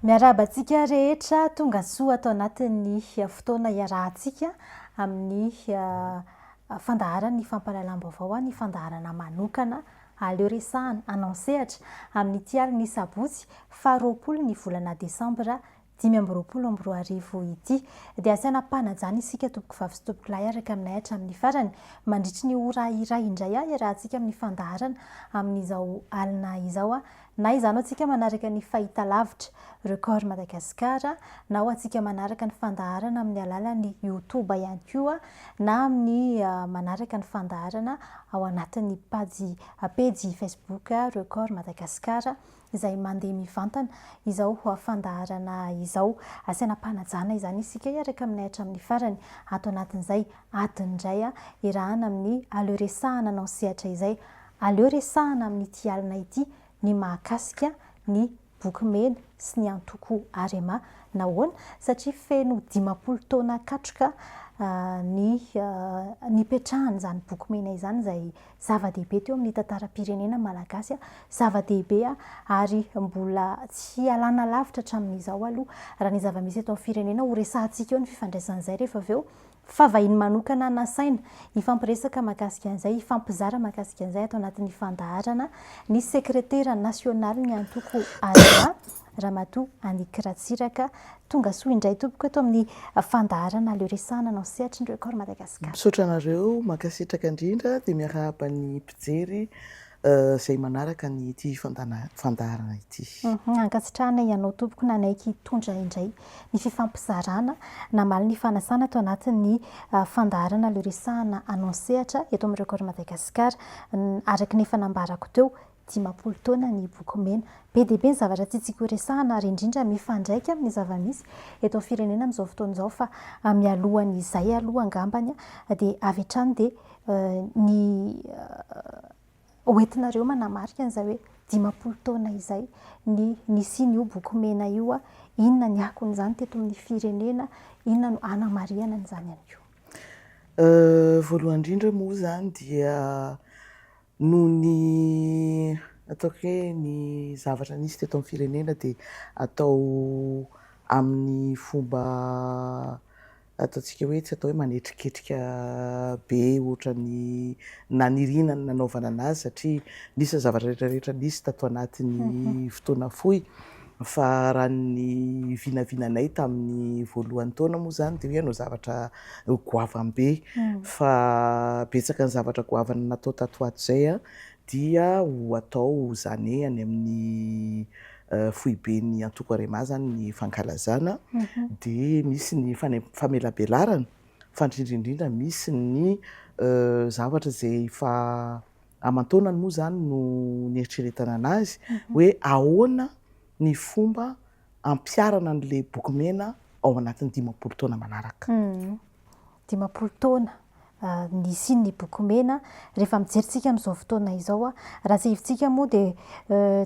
Miarahaba antsika rehetra tonga soa ato anatin'ny fotoana iarahantsika amin'ny fandaharan'ny fampahalalam-baovao, ny fandaharana manokana aleo resahana hanao sehatra amin'ity alin'ny sabotsy faha 20 ny volana desambra 2025 ity. Dia asaina am-panajana isika tompokovavy sy tompokolahy hiaraka aminay hatramin'ny farany. Mandritry ny ora iray indray iarahantsika amin'ny fandaharana amin'izao alina izao. Na izany ho antsika manaraka ny fahitalavitra Record Madagascar, na ho antsika manaraka ny fandaharana amin'ny alalan'ny Youtube ihany koa, na amin'ny manaraka ny fandaharana ao anatin'ny pajy pejy Facebook Record Madagascar izay mandeha mivantana izao fandaharana izao. Asaina am-panajana izany isika hiaraka aminay hatramin'ny farany ato anatin'izay adiny iray iarahana amin'ny Aleo Resahana Anao Sehatra izay. Aleo resahana amin'ity alina ity ny mahakasika ny Boky mena sy ny antoko Arema. Nahoana? Satria feno 50 taona katroka ny nipetrahan'izany Boky mena izany izay zava-dehibe teo amin'ny tantaram-pirenena malagasy, zava-dehibe ary mbola tsy ialana lavitra hatramin'izao aloha raha ny zava-misy eto amin'ny firenena. Ho resahantsika eo ny fifandraisan'izay rehefa avy eo. Fa vahiny manokana nasaina hifampiresaka mahakasika an'izay, hifampizara mahakasika an'izay ato anatin'ny fandaharana ny sekretera nasionalin'ny antoko Arema, Ramatoa Annick Ratsiraka. Tonga soa indray tompoko eto amin'ny fandaharana Aleo Resahana anao sehatry ny Record Madagascar. Misaotra anareo, mankasitraka indrindra dia miarahaba ny mpijery izay manaraka ny ity fandaharana ity. Ankasitrahana ianao tompoko nanaiky hitondra indray ny fifampizarana, namaly ny fanasana ato anatin'ny fandaharana Aleo Resahana Anao Sehatra eto amin'ny Record Madagascar. Araka ny efa nambarako teo, 50 taona ny Boky Mena. Be dia be ny zavatra tiantsika ho resahana ary indrindra mifandraika amin'ny zava-misy eto amin'ny firenena amin'izao fotoana izao fa mialohan'izay aloha angambany dia avy hatrany dia ny hoentinareo manamarika an'izay hoe 50 taona izay ny nisian'io Boky Mena io, inona ny akon'izany teto amin'ny firenena, inona no hanamarihana an'izany ihany koa? Voalohany indrindra moa izany dia noho ny ataoko hoe ny zavatra nisy teto amin'ny firenena dia atao amin'ny fomba ataontsika hoe tsy atao hoe manetriketrika be ohatran'ny naniriana ny nanaovana anazy satria nisy ny zavatra rehetra rehetra nisy tato anatin'ny fotoana fohy fa raha ny vinavinanay tamin'ny voalohan'ny taona moa izany dia hoe hanao zavatra goavam-be fa betsaka ny zavatra goavana natao tato ho ato izay dia ho atao izany any amin'ny foiben'ny antoko Arema izany ny fankalazana dia misy ny famelabelarana fa indrindra indrindra misy ny zavatra izay efa aman-taonany moa izany no nieritreretana anazy hoe ahoana ny fomba ampiharana an'ilay boky mena ao anatin'ny 50 taona manaraka. 50 taona nisian'ny boky mena, rehefa mijery tsika amin'izao fotoana izao, raha tsiahivintsika moa dia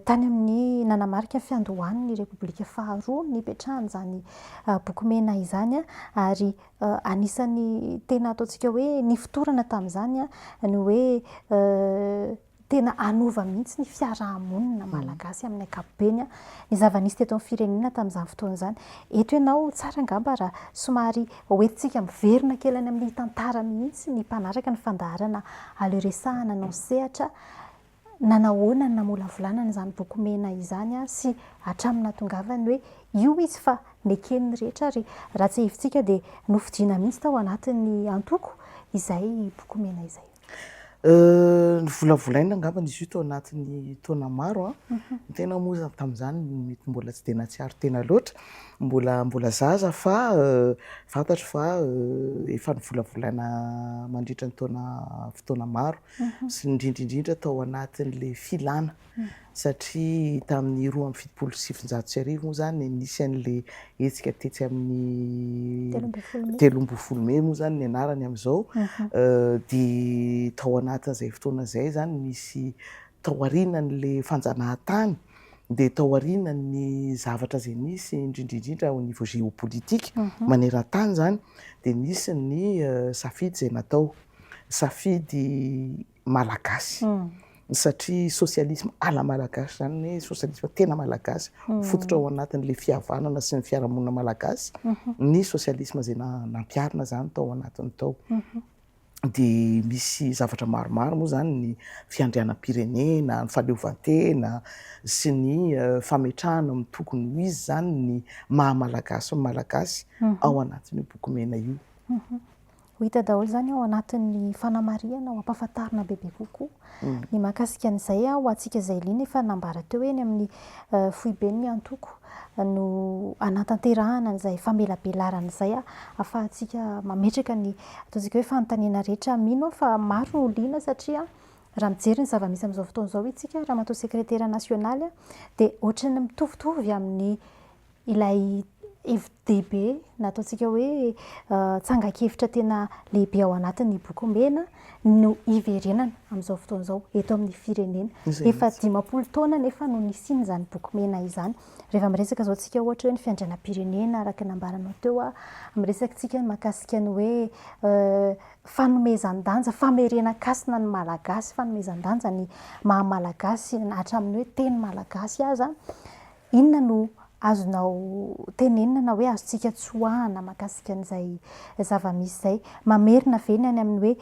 tany amin'ny nanamarika ny fiandohan'ny Repoblika faharoa nipetrahan'izany boky mena izany ary anisan'ny tena ataontsika hoe nifotorana tamin'izany ny hoe tena hanova mihitsy ny fiaraha-monina malagasy amin'ny ankapobeny ny zava-nisy teto amin'ny firenena tamin'izany fotoana izany. Eto ianao tsara angamba raha somary hoentintsika miverina kely any amin'ny tantara mihitsy ny mpanaraka ny fandaharana Aleo Resahana Anao Sehatra, nanahoana ny namolavolana an'izany boky mena izany sy hatramin'ny nahatongavany hoe io izy fa neken'ny rehetra ary raha tsiahivintsika dia nofidiana mihitsy tao anatin'ny antoko izay boky mena izay. Novolavolaina angambany izy io tao anatin'ny taona maro an. Ny tena moa zany tamin'izany mety mbola tsy dia nahatsiaro tena loatra, mbola mbola zaza fa fantatro fa efa novolavolaina mandritra ny taona fotoana maro sy indrindra indrindra tao anatin'ilay filana satria tamin'ny 1972 moa izany nisy an'ilay hetsika tetsy amin'ny 13 mey moa izany ny anarany amin'izao, dia tao anatin'izay fotoana izay izany nisy tao aorianan'ilay fanjanahantany dia tao aorianan'ny zavatra izay nisy indrindra indrindra au niveau géopolitique maneran-tany izany dia nisy ny safidy izay natao, safidy malagasy. Satria socialisme à la malagasy izany, hoe socialisme tena malagasy, mifototra ao anatin'ilay fihavanana sy ny fiarahamonina malagasy ny socialisme izay nampiharina izany tao anatiny tao. Dia misy zavatra maromaro moa izany ny fiandrianam-pirenena, ny fahaleovantena sy ny fametrahana amin'ny tokony ho izy izany ny maha malagasy ny malagasy ao anatin'io boky mena io. Ho hita daholo izany ao anatin'ny fanamarihana ho ampahafantarina bebe kokoa ny mahakasika an'izay ho antsika izay liana. Efa nambara teo hoe eny amin'ny foiben'ny antoko no hanatanterahana an'izay famelabelarana izay ahafahantsika mametraka ny ataontsika hoe fanontaniana rehetra. Mino aho fa maro no liana satria raha mijery ny zava-misy amin'izao fotoana izao isika, Ramatoa Sekretera Nasionaly, dia ohatran'ny mitovitovy amin'ny Ilay hevi-dehibe na ataontsika hoe tsangan-kevitra tena lehibe ao anatin'ny boky mena no iverenana amin'izao fotoana izao eto amin'ny firenena. Efa 50 taona nefa no nisian'izany boky mena izany. Rehefa miresaka izao tsika ohatra hoe ny fiandrianam-pirenena araka ny nambaranao teo, miresaka tsika ny mahakasika ny hoe fanomezan-danja, famerenan-kasina ny Malagasy, fanomezan-danja ny maha Malagasy hatramin'ny hoe teny malagasy aza. Inona no azonao tenenina na hoe azontsika tsoahana mahakasika an'izay zava-misy izay? Mamerina ve ny any amin'ny hoe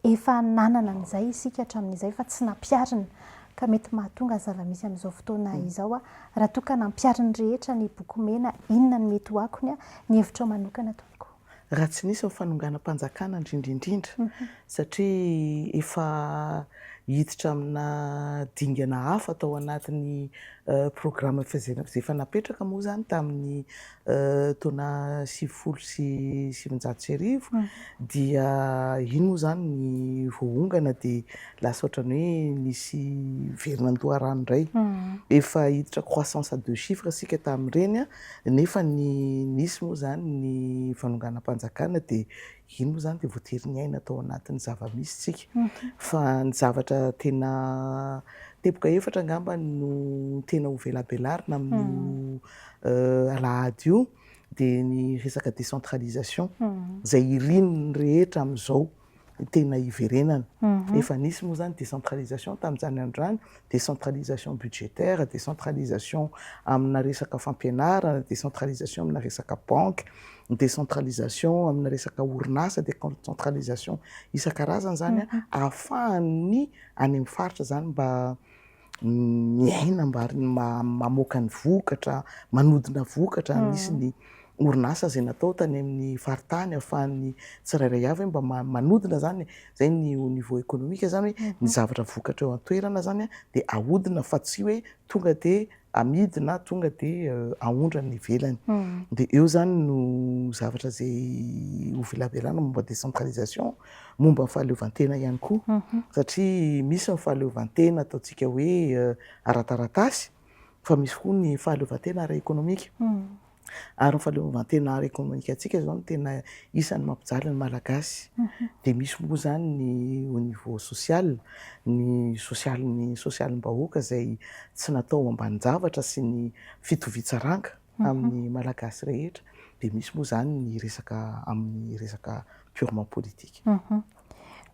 efa nanana an'izay isika hatramin'izay fa tsy nampiharina ka mety mahatonga ny zava-misy amin'izao fotoana izao? Raha toa ka nampiharin'ny rehetra ny boky mena, inona no mety ho akony? Ny hevitrao manokana tompoko. Raha tsy nisy ny fanonganam-panjakana indrindra indrindra satria efa hiditra amina dingana hafa tao anatin'ny programa izay efa napetraka moa izany tamin'ny taona 1990 dia iny moa izany ny voaongana dia lasa ohatran'ny hoe nisy verina an-doharano indray. Efa hiditra croissance à deux chiffres isika tamin'ireny Nefa ny nisy moa izany ny fanonganam-panjakana dia iny moa izany dia voatery niaina tao anatin'ny zava-misy tsika. Fa ny zavatra tena teboka efatra angamba no tena ho velabelarina amin'io alahady io dia ny resaka décentralisation izay irin'ny rehetra amin'izao. tena hiverenana. Efa nisy moa izany décentralisation tamin'izany andro izany, décentralisation budgétaire, décentralisation amina resaka fampianarana, décentralisation amina resaka banky, décentralisation amina resaka orinasa, décentralisation isan-karazany izany ahafahan'ny any amin'ny faritra izany mba miaina mba mamoaka ny vokatra, manodina vokatra, nisy ny orinasa izay natao tany amin'ny faritany ahafahan'ny tsirairay avy mba manodina izany, izay ny au niveau économique izany hoe ny zavatra vokatra eo an-toerana izany dia ahodina fa tsy hoe tonga dia amidy na tonga dia aondrana any ivelany. Dia eo izany no zavatra izay hovelabelarina momba décentralisation, momba ny fahaleovantena ihany koa satria misy ny fahaleovantena ataontsika hoe ara-taratasy fa misy koa ny fahaleovantena ara-ekonomika. Ary ny fahaleovantena ara-ekonomikantsika izao no tena isan'ny mampijaly ny Malagasy. Dia misy moa izany ny au niveau social, ny sosialin'ny sosialim-bahoaka izay tsy natao ambanin-javatra sy ny fitovian-tsaranga amin'ny Malagasy rehetra. Dia misy moa izany ny resaka amin'ny resaka purement politique.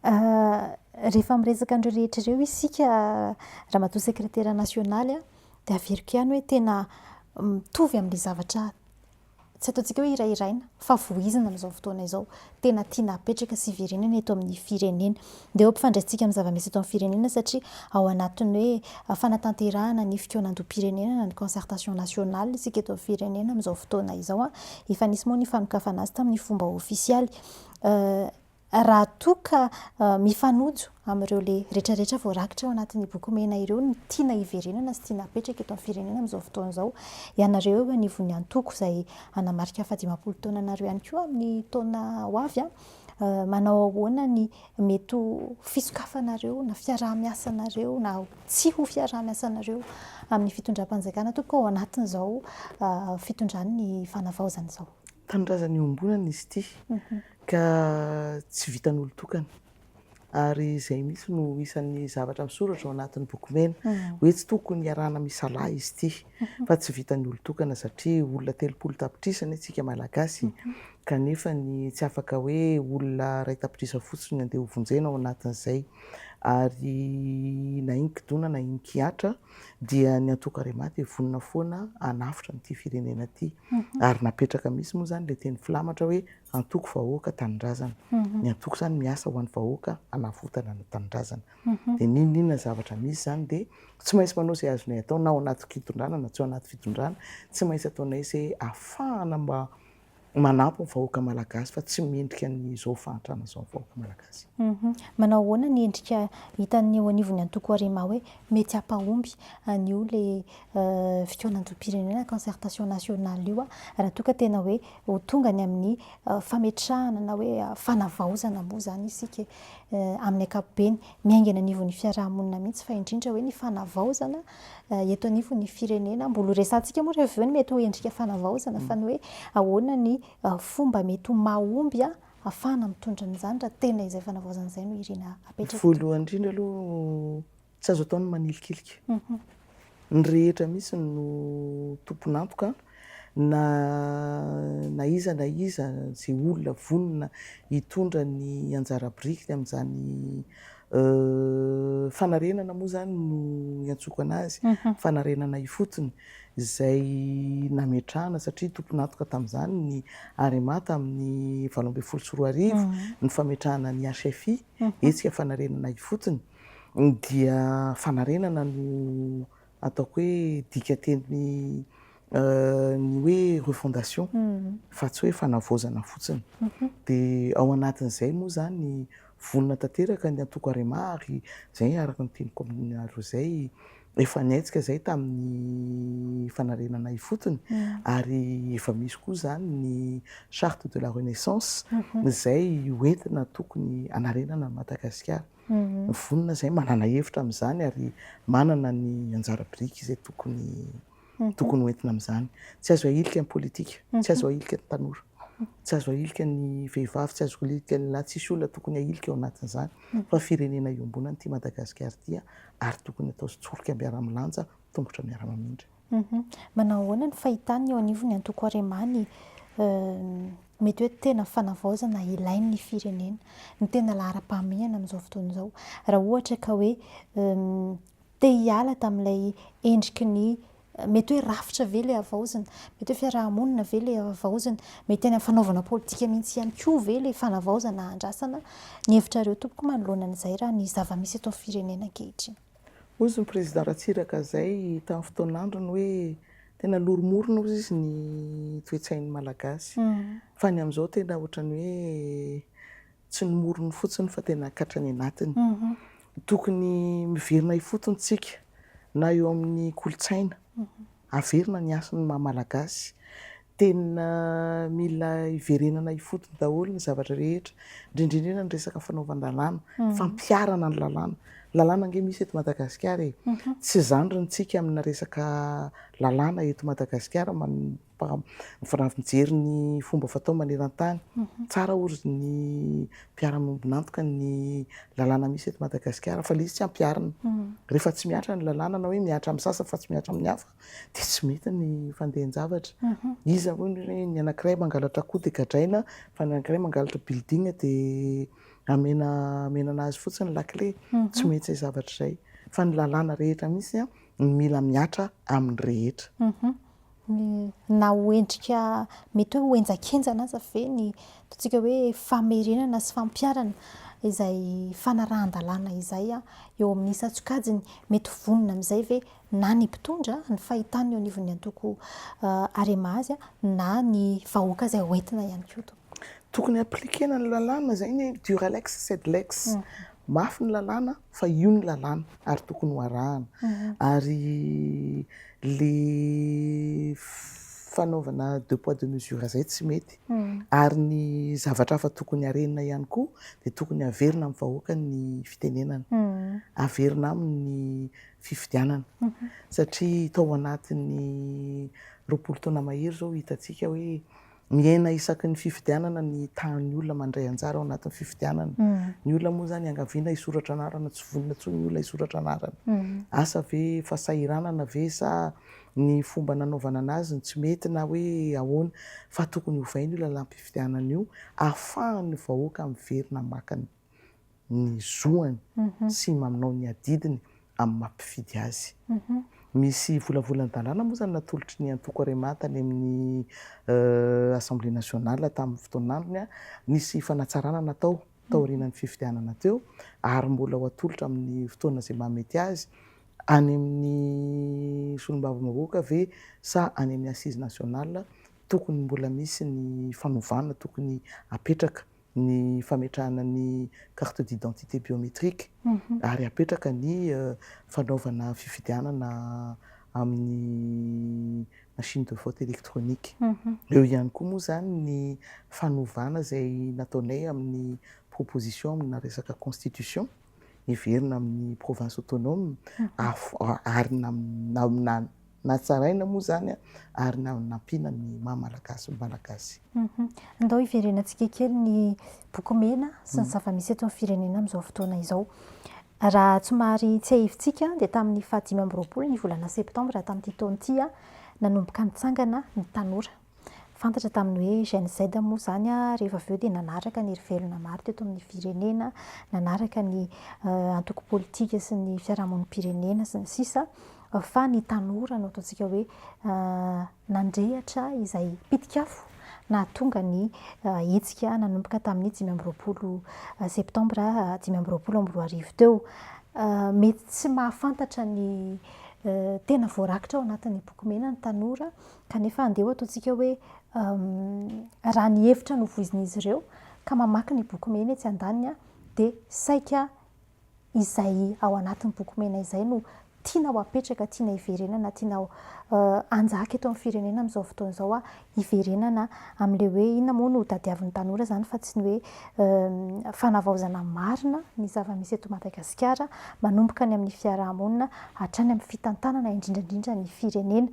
Rehefa miresaka an'ireo rehetra ireo isika, Ramatoa Sekretera Nasionaly, dia averiko ihany hoe tena mitovy amin'ilay zavatra tsy ataontsika hoe hirahiraina fa voizina amin'izao fotoana izao, tena tiana hapetraka sy hiverenana eto amin'ny firenena. Ndeha ho ampifandraisintsika amin'ny zava-misy eto amin'ny firenena satria ao anatin'ny hoe fanatanterahana ny fikaonandoham-pirenena na ny concertation nationale isika eto amin'ny firenena amin'izao fotoana izao. Efa nisy moa ny fanokafana azy tamin'ny fomba ofisialy. Raha toa ka mifanojo amin'ireo le retraretra voarakitra ao anatin'ny boky mena ireo no tiana hiverenana sy tiana hapetraka eto amin'ny firenena amin'izao fotoana izao, ianareo eo anivon'ny antoko izay hanamarika faha-50 taonanareo ihany koa amin'ny taona ho avy, manao ahoana ny mety ho fisokafanareo na fiaraha-miasanareo na tsy ho fiaraha-miasanareo amin'ny fitondram-panjakana tompoko ao anatin'izao fitondran'ny fanavaozana izao? Tanindrazana iombonana izy ity ka tsy vitan'olon-tokana ary izay mihitsy no isan'ny zavatra misoratra ao anatin'ny boky mena hoe tsy tokony hiarahana misalahy izy ity fa tsy vitan'ny olon-tokana satria olona 30 tapitrisa anie tsika Malagasy kanefa ny tsy afaka hoe olona 1 tapitrisa fotsiny andeha ho vonjena ao anatin'izay. Ary na inon-kidona na inon-kihatra dia ny antoko Arema dia vonona foana hanafotra an'ity firenena ity. Ary napetraka mihitsy moa izany ilay teny filamatra hoe antoko vahoaka tanindrazana. Ny antoko izany miasa ho an'ny vahoaka hanavotana ny tanindrazana. Dia n'inon'inona zavatra misy izany dia tsy maintsy manao izay azonay atao na ao anaty fitondrana na tsy ao anaty fitondrana, tsy maintsy ataonay izay ahafahana mba manampy ny vahoaka malagasy fa tsy mendrika an'izao fahantrana izao ny vahoaka malagasy. Manao ahoana ny endrika hitan'ny eo anivon'ny antoko Arema hoe mety hampahomby an'io ilay fikaonandoham-pirenena, concertation nationale io raha toa ka tena hoe ho tonga ny amin'ny fametrahana na hoe fanavaozana moa izany isika e, amin'ny ankapobeny, miainga eny anivon'ny fiaraha-monina mihitsy fa indrindra hoe ny fanavaozana eto anivon'ny firenena. Mbola ho resahantsika moa rehefa avy eo ny mety ho endrika fanavaozana fa ny hoe ahoana ny fomba mety ho mahomby ahafahana mitondra an'izany raha tena izay fanavaozana izay no irina hapetraka. Voalohany indrindra aloha tsy azo atao ny manilikilika. Ny rehetra mihitsy no tompon'antoka na na iza na iza izay olona vonona hitondra ny anjara birikiny amin'izany fanarenana moa izany no iantsoako an'azy, fanarenana ifotony izay nametrahana satria tompon'antoka tamin'izany ny Arema tamin'ny 2018 ny fametrahana ny HFI, hetsika fanarenana ifotony, dia fanarenana no ataoko hoe dikateny ny hoe refondation fa tsy hoe fanavaozana fotsiny. Dia ao anatin'izay moa izany vonona tanteraka ny antoko Arema ary izay araka ny teniko aminareo izay efa nihetsika izay tamin'ny fanarenana ifotony ary efa misy koa izany ny charte de la renaissance izay hoentina tokony hanarenana an'i Madagasikara. Vonona izay, manana hevitra amin'izany ary manana ny anjara biriky izay tokony tokony hoentina amin'izany. Tsy azo ahilika ny politika, tsy azo ahilika ny tanora, tsy azo ahilika ny vehivavy, tsy azo ahilika ny lahy, tsisy olona tokony ahilika ao anatin'izany fa firenena iombonana ity Madagasikara ity ary tokony atao soroka miara-milanja, tongotra miara-mamindra. Manao ahoana ny fahitany eo anivon'ny antoko Arema ny mety hoe tena fanavaozana ilain'ny firenena, ny tena laharam-pahamehana amin'izao fotoana izao? Raha ohatra ka hoe te hiala tamin'ilay endriky ny mety hoe rafitra ve ilay havaozina, mety hoe fiaraha-monina ve ilay havaozina, mety any amin'ny fanaovana politika mihitsy ihany koa ve ilay fanavaozana andrasana? Ny hevitrareo tompoko manoloana an'izay raha ny zava-misy eto amin'ny firenena ankehitriny. Hozy ny Président Ratsiraka zay tamin'ny fotoan'androny hoe tena loromorona hozy izy ny toe-tsain'ny Malagasy. Fa ny amin'izao tena ohatran'ny hoe tsy ny morony fotsiny fa tena hatrany anatiny. Tokony miverina ifotony tsika na eo amin'ny kolontsaina, averina ny hasin'ny maha Malagasy. Tena mila hiverenana ifotony daholo ny zavatra rehetra, indrindra indrindra ny resaka fanaovan-dalàna, fampiharana ny lalàna. Lalàna ange misy eto Madagasikara e. Tsy zandriny tsika amina resaka lalàna eto Madagasikara raha mijery ny fomba fatao maneran-tany. Tsara ozy ny mpiara-miombon'antoka ny lalàna misy eto Madagasikara fa ilay izy tsy ampiharina. Rehefa tsy mihatra ny lalàna na hoe mihatra amin'ny sasany fa tsy mihatra amin'ny hafa dia tsy mety ny fandehan-javatra. Iza hono hoe ny anankiray mangalatra akoho dia gadraina fa ny anankiray mangalatra building dia amena amena anazy fotsiny la clé. Tsy mety izay zavatra izay. Fa ny lalàna rehetra mihitsy no mila mihatra amin'ny rehetra. Na ho endrika mety hoe ho henjakenjana aza ve ny ataontsika hoe famerenana sy fampiharana izay fanarahan-dalàna izay eo amin'ny isan-tsokajiny? Mety vonona amin'izay ve na ny mpitondra, ny fahitana eo anivon'ny antoko Arema azy na ny vahoaka izay hoentina ihany koa tompoko? Tokony appliquer-na ny lalàna, izay ny hoe dura lex sed lex. Mafy ny lalàna fa io ny lalàna ary tokony ho arahana. Ary le fanaovana deux poids deux mesures izay tsy mety. Ary ny zavatra hafa tokony harenina ihany koa dia tokony haverina amin'ny vahoaka ny fitenenana. Averina aminy ny fifidianana. Satria tao anatin'ny 20 taona mahery izao hitantsika hoe Mihena isaky ny fifidianana ny tahan'ny olona mandray anjara ao anatin'ny fifidianana. Ny olona moa izany iangaviana hisoratra anarana, tsy vonona intsony ny olona hisoratra anarana. Asa ve fahasahiranana ve sa ny fomba nanaovana anazy no tsy mety na hoe ahoana fa tokony hovaina io lalàm-pifidianana io ahafahan'ny vahoaka miverina maka ny. ny zoany sy manao ny adidiny amin'ny maha mpifidy azy. Misy volavolan-dalàna moa izany natolotry ny antoko Arema tany amin'ny Assemblée nationale tamin'ny fotoan'androny, nisy fanatsarana natao taorianan'ny fifidianana teo ary mbola ho atolotra amin'ny fotoana izay mahamety azy any amin'ny solombavambahoaka ve sa any amin'ny assise nationale. Tokony mbola misy ny fanovana tokony apetraka, ny fametrahana ny carte d'identité biométrique ary apetraka ny fanaovana fifidianana amin'ny machine de vote électronique. Eo ihany koa moa izany ny fanovana izay nataonay amin'ny proposition amina resaka constitution, heverina amin'ny province autonome ary natsaraina moa izany ary nampiana ny maha Malagasy ny Malagasy. Andao hiverenantsika kely ny boky mena sy ny zava-misy eto amin'ny firenena amin'izao fotoana izao. Raha somary tsiahivintsika dia tamin'ny faha 25 ny volana septambra tamin'ity taona ity nanomboka nitsangana ny tanora. Fantatra tamin'ny hoe Gen Z moa izany rehefa avy eo dia nanaraka ny herivelona maro teto amin'ny firenena, nanaraka ny antoko politika sy ny fiarahamonim-pirenena sy ny sisa fa ny tanora no ataontsika hoe nandrehatra izay pitik'afo nahatonga ny hetsika nanomboka tamin'ny 25 septambra 2025 teo. Mety tsy mahafantatra ny tena voarakitra ao anatin'ny boky mena ny tanora kanefa andeha ho ataontsika hoe raha ny hevitra no voizin'izy ireo ka mamaky ny boky mena etsy andaniny dia saika izay ao anatin'ny boky mena izay no tiana ho apetraka, tiana hiverenana, tiana hanjaka eto amin'ny firenena amin'izao fotoana izao, hiverenana amin'ilay hoe inona moa no tadiavin'ny tanora izany fa tsy ny hoe fanavaozana marina ny zava-misy eto Madagasikara, manomboka any amin'ny fiaraha-monina hatrany amin'ny fitantanana indrindra indrindra ny firenena.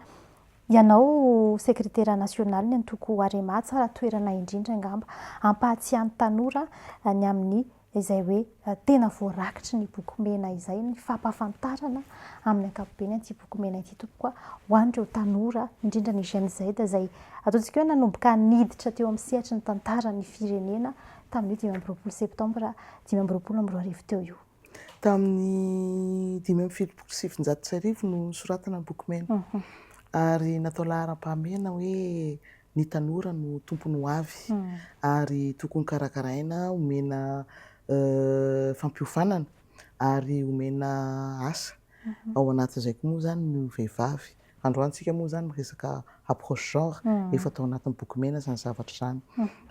Ianao sekretera nasionalin'ny antoko Arema, tsara toerana indrindra angamba hampahatsiahy ny tanora ny amin'ny izay hoe tena voarakitry ny boky mena izay ny fampahafantarana amin'ny ankapobeny an'ity boky mena ity tompoko a, ho an'ireo tanora, indrindra ny Gen Z izay ataontsika hoe nanomboka niditra teo amin'ny sehatry ny tantaran'ny firenena tamin'io 25 septambra 2025 teo io. Tamin'ny 1975 no nosoratana ny boky mena ary natao laharam-pahamehana hoe ny tanora no tompon'ny ho avy ary tokony karakaraina, omena fampiofanana ary omena asa. Ao anatin'izay koa moa izany ny vehivavy. Androany tsika moa izany miresaka approche genre, efa tao anatin'ny boky mena izany zavatra izany.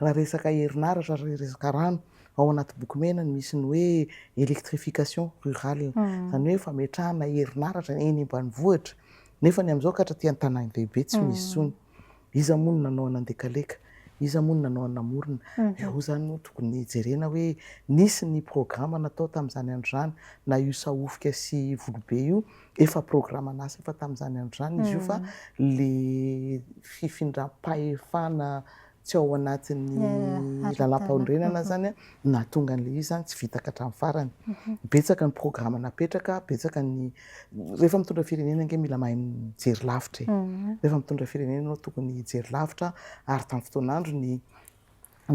Raha resaka herinaratra, raha resaka rano, ao anaty boky mena no misy ny hoe électrification rurale, izany hoe fametrahana herinaratra eny ambanivohitra, nefa ny amin'izao ka hatraty an-tanàn-dehibe tsy misy intsony. Iza moa no nanao an'Andekaleka? Iza moa no nanao an'Namorona? Eo izany no tokony jerena hoe nisy ny programa natao tamin'izany andro izany, na io Sahofika sy Volobe io, efa programan'asa efa tamin'izany andro izany izy io fa le fifindram-pahefana tsy ao anatin'ny lalàmpanorenana zany no nahatonga an'ilay izy zany tsy vita ka hatramin'ny farany. Betsaka ny programa napetraka, betsaka ny, rehefa mitondra firenena ange mila mahay mijery lavitra e. Rehefa mitondra firenena ianao tokony hijery lavitra ary tamin'ny fotoan'androny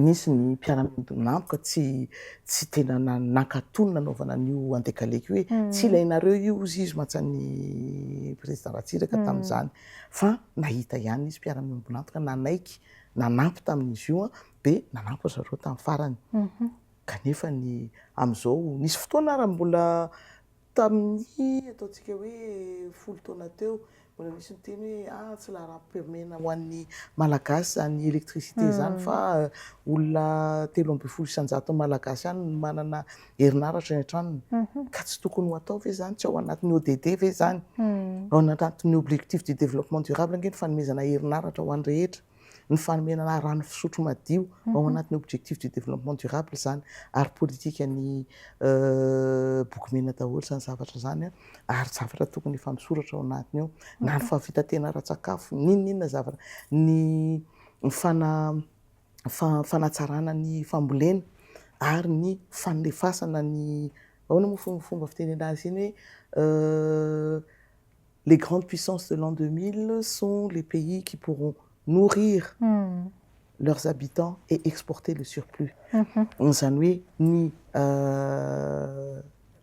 nisy ny mpiara-miombon'antoka tsy tsy tena nankatò ny nanaovana an'io Andekaleka io hoe tsy ilainareo io hozy izy mantsy an'i Président Ratsiraka tamin'izany fa nahita ihany izy mpiara-miombon'antoka nanaiky nanampy tamin'izy io dia nanampy ry zareo tamin'ny farany kanefa ny amin'izao nisy fotoana ary mbola Tamin'ny ataontsika hoe 10 taona teo, mbola nisy niteny hoe ah tsy laharam-pirenena ho an'ny Malagasy izany électricité izany fa olona 13% Malagasy ihany no manana herinaratra any an-tranony. Ka tsy tokony ho atao ve izany? Tsy ao anatin'ny ODD ve izany? Ao anatin'ny objectif du développement durable ange ny fanomezana herinaratra ho an'ny rehetra. ny fanomenana rano fisotro madio ao anatin'ny objectif du développement durable izany ary politikan'ny boky mena daholo izany zavatra izany ary zavatra tokony efa misoratra ao anatiny ao na ny fahavitan-tena ara-tsakafo n'inon'inona zavatra ny fana fanatsarana ny fambolena ary ny fanefasana ny ahoana moa fomba fitenena azy iny hoe les grandes puissances de l'an 2000 sont les pays qui pourront nourrir. leurs habitants et exporter le surplus. Izany hoe ny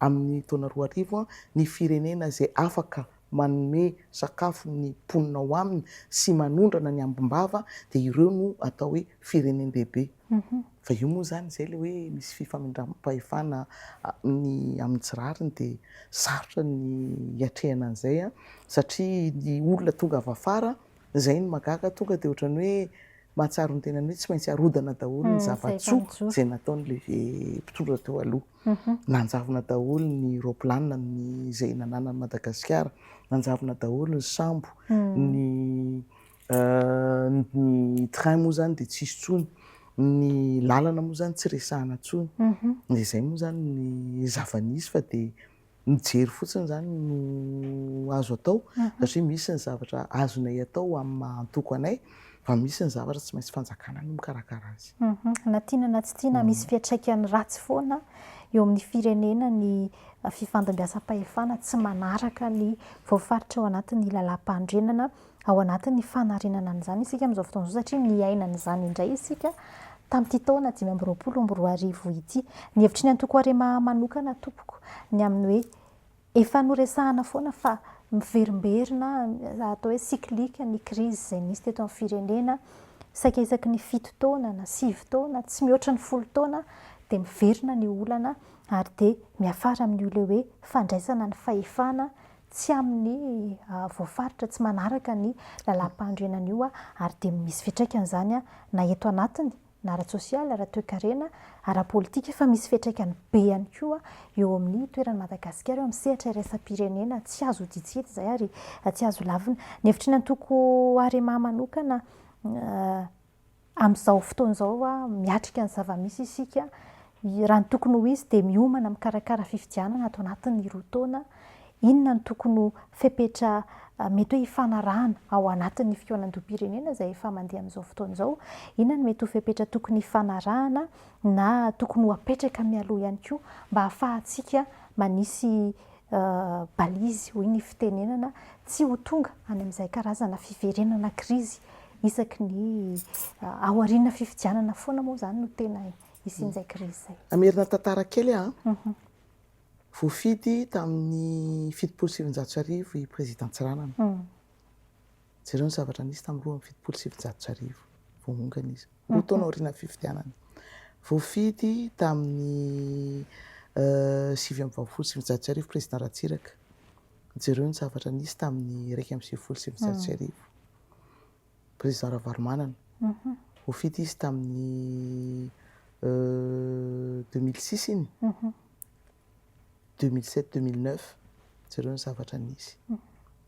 amin'ny taona 2000, ny firenena izay afaka manome sakafo ny mponina ao aminy sy manondrana ny ambim-bava dia ireo no atao hoe firenen-dehibe. Fa io moa izany izay ilay hoe misy fifamindram-pahefana ny amin'ny tsy rariny dia sarotra ny hiatrehana an'izay satria ny olona tonga avy afara, izay no mahagaga, tonga dia ohatran'ny hoe mahatsiaro ny tenany hoe tsy maintsy arodana daholo ny zava-tsoa izay nataon'ilay mpitondra teo aloha. Nanjavona daholo ny roaplanina ny izay nananan'i Madagasikara, nanjavona daholo ny sambo, ny ny train moa izany dia tsisy intsony, ny lalana moa izany tsy resahana intsony. Dia izay moa izany ny zava-nisy fa dia mijery fotsiny izany no azo atao satria misy ny zavatra azonay atao amin'ny maha antoko anay fa misy ny zavatra tsy maintsy fanjakana no mikarakara azy. Na tiana na tsy tiana misy fiantraikany ratsy foana eo amin'ny firenena ny fifandimbiasam-pahefana tsy manaraka ny voafaritra ao anatin'ny lalàmpanorenana. Ao anatin'ny fanarenana an'izany isika amin'izao fotoana izao satria miaina an'izany indray isika tamin'ity taona 2025 ity. Ny hevitry ny antoko Arema manokana tompoko ny amin'ny hoe efa noresahana foana fa miverimberina atao hoe cyclique ny krizy izay nisy teto amin'ny firenena saika isaky ny fito taona na sivy taona tsy mihoatra ny folo taona dia miverina ny olana ary dia miafara amin'io ilay hoe fandraisana ny fahefana tsy amin'ny voafaritra, tsy manaraka ny lalàmpanorenana io ary dia misy fiantraikany izany na eto anatiny na ara-tsosialy, ara-toekarena, ara-politika fa misy fiantraikany be ihany koa eo amin'ny toeran'i Madagasikara eo amin'ny sehatra iraisam-pirenena, tsy azo odian-tsy hita izay ary tsy azo lavina. Ny hevitry ny antoko Arema manokana Amin'izao fotoana izao, miatrika ny zava-misy isika. Raha ny tokony ho izy dia miomana mikarakara fifidianana ato anatin'ny roa taona. Inona no tokony ho fepetra mety hoe hifanarahana ao anatin'ny fikaonandoham-pirenena izay efa mandeha amin'izao fotoana izao? Inona no mety ho fepetra tokony hifanarahana na tokony ho apetraka mialoha ihany koa mba hahafahantsika manisy balise hoy ny fitenenana tsy ho tonga any amin'izay karazana fiverenana krizy isaky ny aoriana fifidianana foana moa izany no tena hisian'izay krizy izay. Hamerina tantara kely aho an. Voafidy tamin'ny 1970 i Président Tsiranana. Jereo ny zavatra nisy tamin'ny 1972, voaongana izy. Roa taona aorianan'ny fifidianana. Voafidy tamin'ny 1989 Président Ratsiraka. Jereo ny zavatra nisy tamin'ny 1991. Président Ravalomanana. Voafidy izy tamin'ny 2006 iny. 2007, 2009, jereo ny zavatra nisy.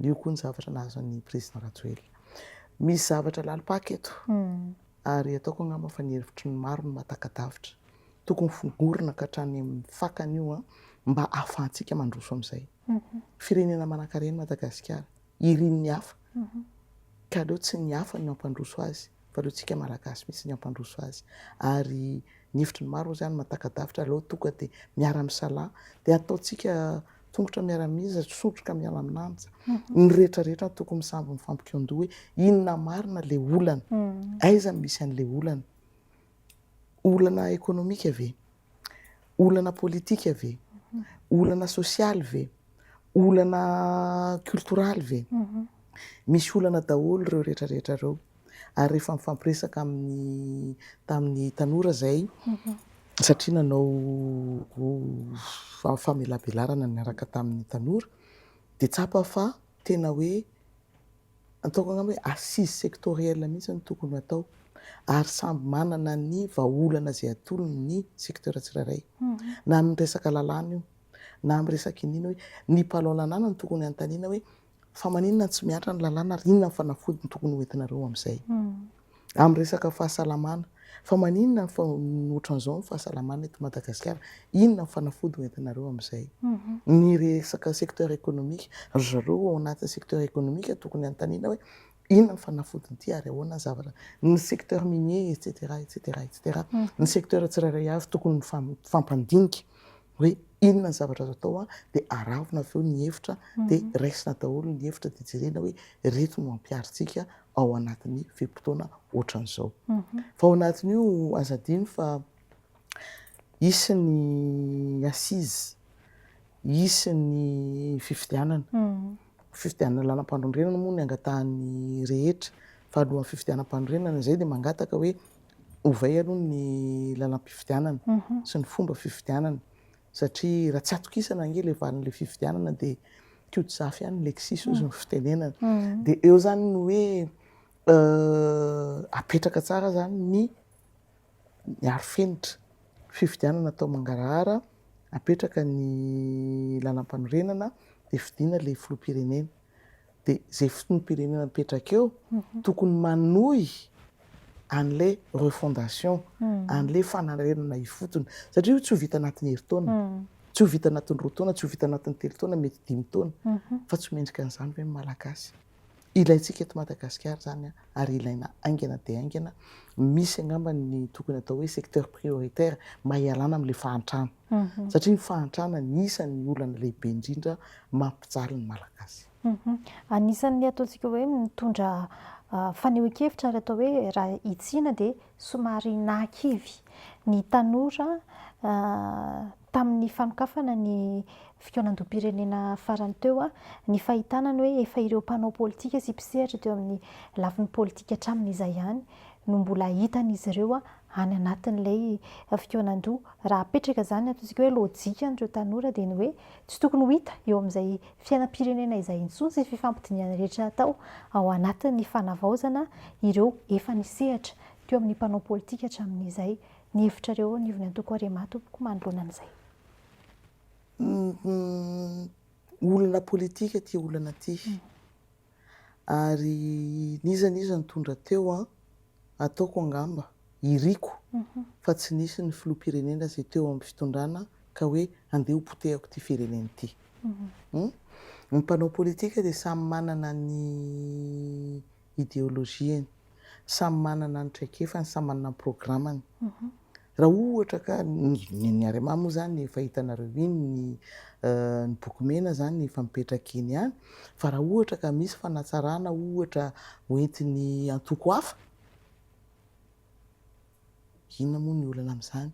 Io koa ny zavatra nahazo an'ny Président Rajoelina. Misy zavatra lalim-paka eto ary ataoko angamba fa ny hevitry ny maro no mahataka-davitra. Tokony fongorina ka hatrany amin'ny fakany io mba ahafahantsika mandroso amin'izay. Firenena manankarena Madagasikara, irin'ny hafa ka aleo tsy ny hafa no hampandroso azy fa aleo tsika Malagasy mihitsy ny hampandroso azy. Ary ny hevitry ny maro izany mahataka-davitra aleo tonga dia miara-misalahy dia ataontsika tongotra miara-miza, sotroka miara-milanja. Ny rehetra rehetra tokony samby mifampikaon-doha hoe inona marina ilay olana, aiza no misy an'ilay olana. Olana ekonomika ve? Olana politika ve? Olana sosialy ve? Olana culturaly ve? Misy olana daholo ireo rehetra rehetra ireo. Ary rehefa mifampiresaka amin'ny tamin'ny tanora izay satria nanao famelabelarana niaraka tamin'ny tanora dia tsapa fa tena hoe ataoko angamba hoe assise sectorielle mihitsy no tokony hatao ary samby manana ny vahaolana izay atolony ny secteur tsirairay na amin'ny resaka lalàna io na amin'ny resaka iniana hoe ny mpanao lalàna no tokony hanontaniana hoe Fa maninona no tsy mihatra ny lalàna ary inona ny fanafody no tokony ho entinareo amin'izay? Amin'ny resaka fahasalamana, fa maninona no ohatran'izao ny fahasalamana eto Madagasikara? Inona ny fanafody ho entinareo amin'izay? Ny resaka secteur économique, ry zareo ao anatin'ny secteur économique tokony hanontaniana hoe inona ny fanafodin'ity ary ahoana ny zavatra, ny secteur minier et cetera et cetera et cetera. Ny secteur tsirairay avy tokony mifampandinika. Hoe inona ny zavatra azo atao dia aravona avy eo ny hevitra dia raisina daholo ny hevitra dia jerena hoe ireto no ampiharintsika ao anatin'ny fe-potoana ohatran'izao. Fa ao anatin'io aza adino fa hisy ny assises, hisy ny fifidianana. Fifidianana lalam-panorenana moa ny angatahan'ny rehetra fa alohan'ny fifidianam-panorenana izay dia mangataka hoe ovay aloha ny lalam-pifidianana sy ny fomba fifidianana satria raha tsy atokisana ange ilay valin'ilay fifidianana dia Kotozafy ihany ny Lexis hozy ny fitenenana. Dia eo izany ny hoe apetraka tsara izany ny ny arofenitra. Fifidianana atao mangarahara, apetraka ny lalam-panorenana dia fidiana ilay filoham-pirenena. Dia izay filoham-pirenena mipetraka eo tokony manohy an'ilay refondation, an'ilay fanarenana ifotony. Satria io tsy ho vita anatin'ny herintaona, tsy ho vita anatin'ny 2 taona, tsy ho vita anatin'ny 3 taona, mety 5 taona. Fa tsy mendrika an'izany ve ny Malagasy? Ilaintsika eto Madagasikara izany ary ilaina haingana dia haingana. Misy angamba ny tokony atao hoe secteur prioritaire mba hialana amin'ilay fahantrana. Satria ny fahantrana anisan'ny olana lehibe indrindra mampijaly ny Malagasy. Anisan'ny ataontsika hoe mitondra fanehoan-kevitra ary atao hoe raha hitsiana dia somary nahakivy ny tanora tamin'ny fanokafana ny fikaonandoham-pirenena farany teo ny fahitana ny hoe efa ireo mpanao politika sy mpisehatra teo amin'ny lafiny politika hatramin'izay ihany no mbola hitan'izy ireo any anatin'ilay fikaonandoha. Raha apetraka izany ataontsika hoe lojikan'ireo tanora dia ny hoe tsy tokony ho hita eo amin'izay fiainam-pirenena izay intsony sy fifampidinihana rehetra atao ao anatin'ny fanavaozana ireo efa nisehatra teo amin'ny mpanao politika hatramin'izay. Ny hevitrareo eo anivon'ny antoko Arema tompoko manoloana an'izay? Olana politika ity olana ity. Ary n'iza n'iza nitondra teo an, ataoko angamba, iriko fa tsy nisy ny filoham-pirenena izay teo amin'ny fitondrana ka hoe andeha ho potehako ity firenena ity. Ny mpanao politika dia samy manana ny ideologiany, samy manana ny traikefany, samy manana ny programany. Raha ohatra ka ny Arema moa izany efa hitanareo iny ny ny boky mena izany efa mipetraka eny ihany fa raha ohatra ka misy fanatsarana ohatra hoentin'ny antoko hafa, inona moa ny olana amin'izany?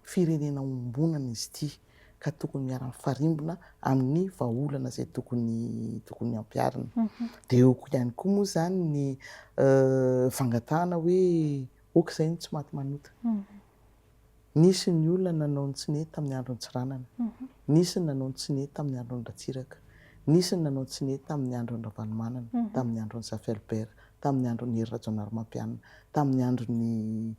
Firenena ombonana izy ity ka tokony miara-mifarimbona amin'ny vahaolana izay tokony tokony hampiharina. Dia eo koa ihany koa moa izany ny fangatahana hoe Ok izay ny tsy maty manota. Nisy ny olona nanao ny tsy nety tamin'ny andron'i Tsiranana. Nisy ny nanao ny tsy nety tamin'ny andron'i Ratsiraka. Nisy ny nanao ny tsy nety tamin'ny andron'i Ravalomanana, tamin'ny andron'i Zafy Albert, tamin'ny andron'i Hery Rajaonarimampianina, tamin'ny andron'i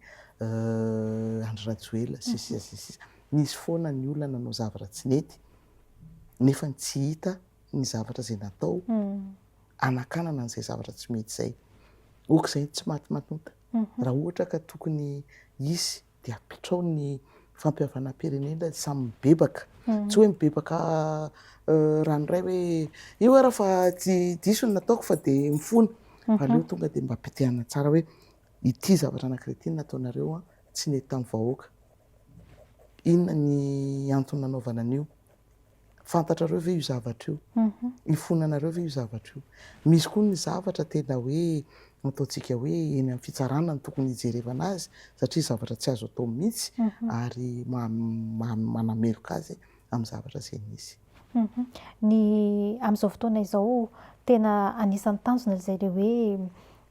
Andry Rajoelina, sy ny sisa sy ny sisa. Nisy foana ny olona nanao zavatra tsy nety nefa tsy hita ny zavatra izay natao hanakanana an'izay zavatra tsy mety izay. Ok izay tsy maty manota. Raha ohatra ka tokony hisy dia apetrao ny fampihavanam-pirenena samy mibebaka. Tsy hoe mibebaka ranoray hoe io ara fa tsy diso ny nataoko fa dia mifona. Fa aleo tonga dia mba petehana tsara hoe ity zavatra anankiray ity no nataonareo tsy nety tamin'ny vahoaka. Inona ny antony nanaovana an'io? Fantatrareo ve io zavatra io? Ifonanareo ve io zavatra io? Misy koa ny zavatra tena hoe ataontsika hoe eny amin'ny fitsarana no tokony hijerevana azy satria zavatra tsy azo atao mihitsy ary manameloka azy amin'ny zavatra izay nisy. Ny amin'izao fotoana izao tena anisan'ny tanjona izay ilay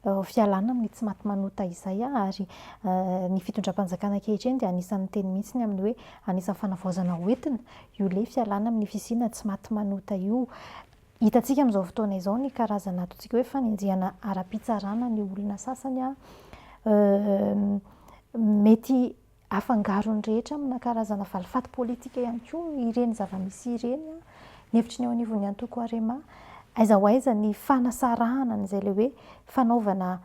hoe fialana amin'ny tsy maty manota izay ary ny fitondram-panjakana ankehitriny dia anisan'ny niteny mihitsy ny amin'ny hoe anisan'ny fanavaozana hoentina io ilay fialana amin'ny fisiana tsy maty manota io. Hitantsika amin'izao fotoana izao ny karazana ataontsika hoe fanenjehana ara-pitsarana ny olona sasany mety Afangaron'ny rehetra amina karazana valifaty politika ihany koa ireny zava-misy ireny. Ny hevitry ny eo anivon'ny antoko Arema, aiza ho aiza ny fanasarahana an'izay ilay hoe fanaovana,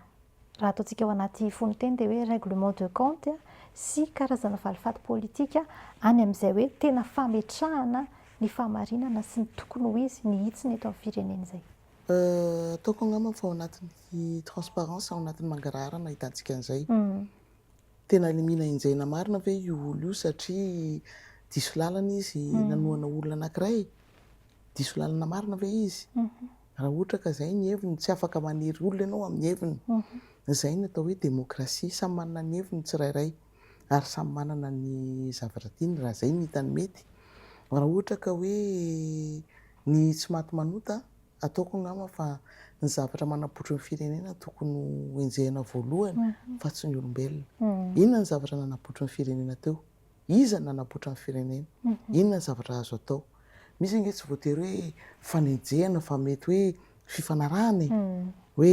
raha ataontsika ao anaty fononteny dia hoe règlement de compte sy karazana valifaty politika any amin'izay hoe tena fametrahana ny fahamarinana sy ny tokony ho izy, ny hitsiny eto amin'ny firenena izay. Ataoko angamba fa ao anatin'ny transparence, ao anatin'ny mangarahara no ahitantsika an'izay. Tena mila enjehina marina ve io olona io satria Diso lalana izy nanohana olona anankiray, diso lalana marina ve izy? Raha ohatra ka izay ny heviny, tsy afaka manery olona ianao amin'ny heviny. Izay ny atao hoe demokrasia, samy manana ny heviny ny tsirairay ary samy manana ny zavatra tiany raha izay no hitany mety. Raha ohatra ka hoe ny tsy maty manota, ataoko angamba fa ny zavatra manapotry ny firenena tokony ho enjehina voalohany fa tsy ny olombelona. Inona ny zavatra nanapotry ny firenena teo? Iza no nanapoitra ny firenena? Inona ny zavatra azo atao? Misy ange tsy voatery hoe fanenjehana fa mety hoe fifanarahana e! Hoe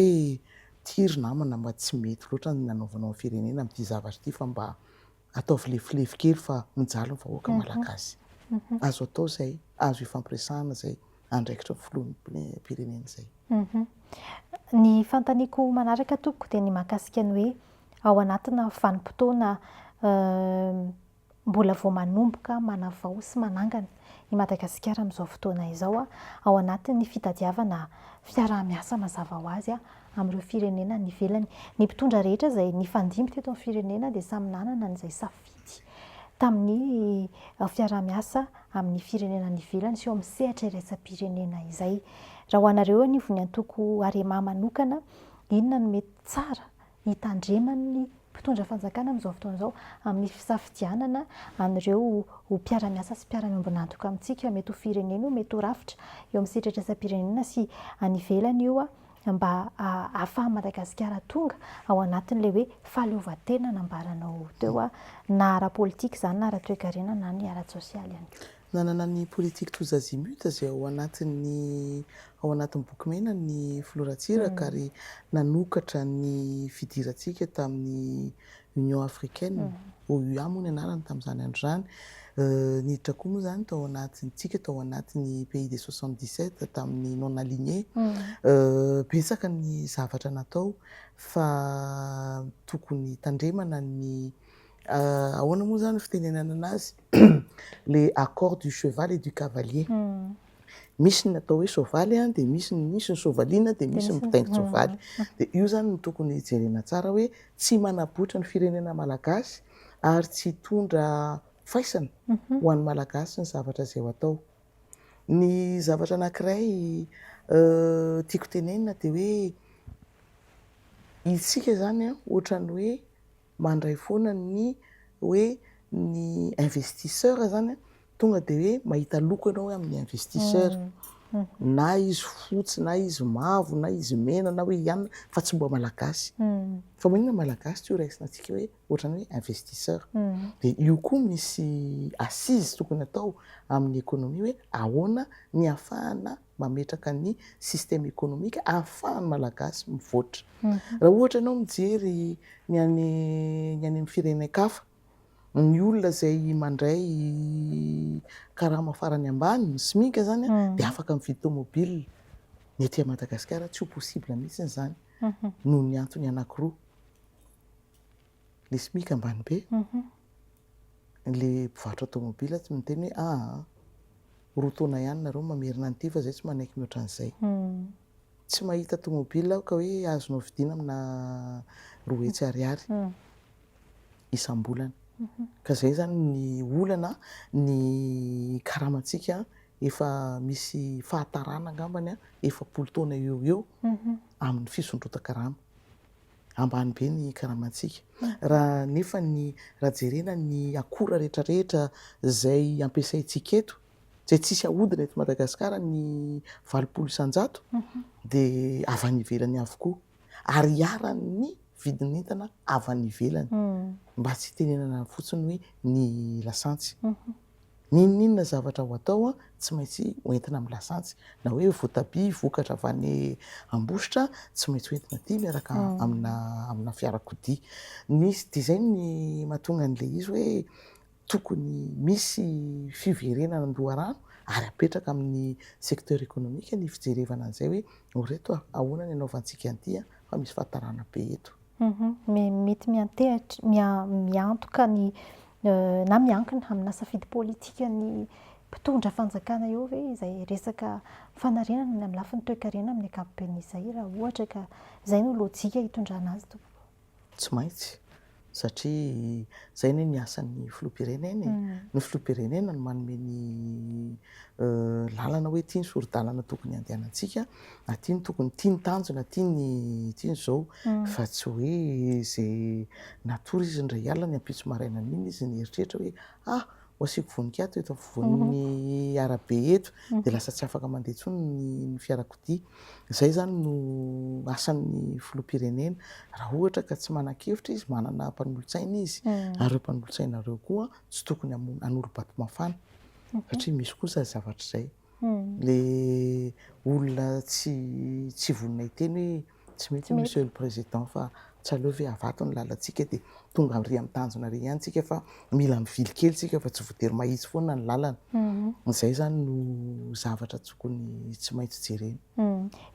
ity ry namana mba tsy mety loatra ny nanaovanao ny firenena amin'ity zavatra ity fa mba ataovy lefilefy kely fa mijaly ny vahoaka malagasy. Azo atao izay, azo ifampiresahana izay, andraikitry ny filoham-pirenena izay. Ny fanontaniako manaraka tompoko dia ny mahakasika ny hoe ao anatina vanim-potoana mbola vao manomboka manavao sy manangana i Madagasikara amin'izao fotoana izao, ao anatin'ny fitadiavana fiaraha-miasa mazava ho azy amin'ireo firenena any ivelany. Ny mpitondra rehetra izay nifandimby teto amin'ny firenena dia samy nanana an'izay safidy tamin'ny fiaraha-miasa amin'ny firenena any ivelany sy eo amin'ny sehatra iraisam-pirenena izay. Raha ho anareo eo anivon'ny antoko Arema manokana, inona no mety tsara hitandreman'ny mpitondra fanjakana amin'izao fotoana izao amin'ny fisafidianana an'ireo ho mpiara-miasa sy mpiara-miombon'antoka amintsika, mety ho firenena io, mety ho rafitra eo amin'ny sehatra iraisam-pirenena sy any ivelany io, mba ahafahan'i Madagasikara tonga ao anatin'ilay hoe fahaleovantena nambaranao teo, na ara-politika izany na ara-toekarena na ny ara-tsosialy ihany koa. Nanana ny politique tous azimuts izay ao anatin'ny ao anatin'ny boky mena ny filoha Ratsiraka ary nanokatra ny fidirantsika tamin'ny Union Africaine, OUA moa ny anarany tamin'izany andro izany. Niditra koa moa izany tao anatin'ny tsika tao anatin'ny pays des 77 tamin'ny non aligné. Betsaka ny zavatra natao fa tokony tandremana ny ahoana moa izany fitenenana anazy le accord du cheval et du cavalier. Misy ny atao hoe soavaly dia misy ny misy ny soavaliana dia misy ny mpitaingin-tsoavaly. Dia io izany no tokony jerena tsara hoe tsy manabotra ny firenena malagasy ary tsy hitondra faisana ho an'ny malagasy ny zavatra izay ho atao. Ny zavatra anankiray tiako tenenina dia hoe isika izany ohatran'ny hoe mandray foana ny hoe ny investisseur zany tonga de hoe mahita loko ianao hoe amin'ny investisseur na izy fotsy na izy mavo na izy mena na hoe ianona fa tsy mba malagasy fa maninona malagasy tsy ho raisina antsika hoe ohatran'ny hoe investisseur de io koa misy assise tokony atao amin'ny économie hoe ahoana ny ahafahana mametraka ny système économique ahafahan'ny malagasy mivoatra. Raha ohatra ianao mijery ny any ny any amin'ny firenen-kafa, ny olona izay mandray karama farany ambany, ny SMIC zany dia afaka mividy tomobile. Ny aty Madagasikara tsy ho possible mihitsy izany noho ny antony anankiroa. Le SMIC ambany be, le mpivarotra tomobile tsy miteny hoe aa roa taona ihany nareo mamerina an'ity fa zay tsy manaiky mihoatra an'izay. Tsy mahita tomobile aho ka hoe azonao vidiana amina 200 ariary isam-bolana. Ka zay zany ny olana, ny karamantsika efa misy fahatarana angambany 40 taona eo ho eo amin'ny fisondrotan-karama. Ambany be ny karamantsika. Raha nefa ny raha jerena ny akora rehetrarehetra izay ampiasaintsika eto, izay tsisy ahodina eto Madagasikara ny 80% dia avy any ivelany avokoa. Ary iharan'ny vidin'entana avy any ivelany. Mba tsy hitenenana fotsiny hoe ny lasantsy. N'inon'inona zavatra ho atao tsy maintsy ho entina amin'ny lasantsy, na hoe voatabia vokatra avy any Ambositra tsy maintsy ho entina aty miaraka amina amina fiarakodia. Misy dia izay ny mahatonga an'ilay izy hoe tokony misy fiverenana an-doharano ary apetraka amin'ny secteur économique ny fijerevana an'izay hoe o reto a, ahoana ny hanaovantsika an'ity fa misy fahatarana be eto. Mety miantehatra, miantoka ny na miankina amina safidy politikan'ny mpitondra fanjakana eo ve izay resaka fanarenana ny amin'ny lafiny toekarena amin'ny ankapobeny izay raha ohatra ka izay no lojika hitondrana azy tompoko? Tsy maintsy. Satria izay anie ny asan'ny filoham-pirenena e. Ny filoham-pirenena no manome ny lalana hoe ity ny sori-dalana tokony handehanantsika, aty ny tokony, ity ny tanjona, ity ny ity ny izao. Fa tsy hoe izay natory izy indray alina, ny ampitso maraina an'iny izy nieritreritra hoe ah! ho asiako voninkato eto afovoan'ny arabe eto dia lasa tsy afaka mandeha intsony ny fiarakodia. Izay izany no asan'ny filoham-pirenena. Raha ohatra ka tsy manan-kevitra izy, manana mpanolotsaina izy ary ireo mpanolotsaina ireo koa tsy tokony hanolo-bato mafana satria misy koa izay zavatra izay. Ilay olona tsy tsy vonona hiteny hoe tsy mety monsieur le président fa tsy aleo ve avato ny lalantsika dia tonga ary amin'ny tanjona ary ihany tsika fa mila mivily kely tsika fa tsy voatery mahitsy foana ny lalana. Izay izany no zavatra tokony tsy maintsy jerena.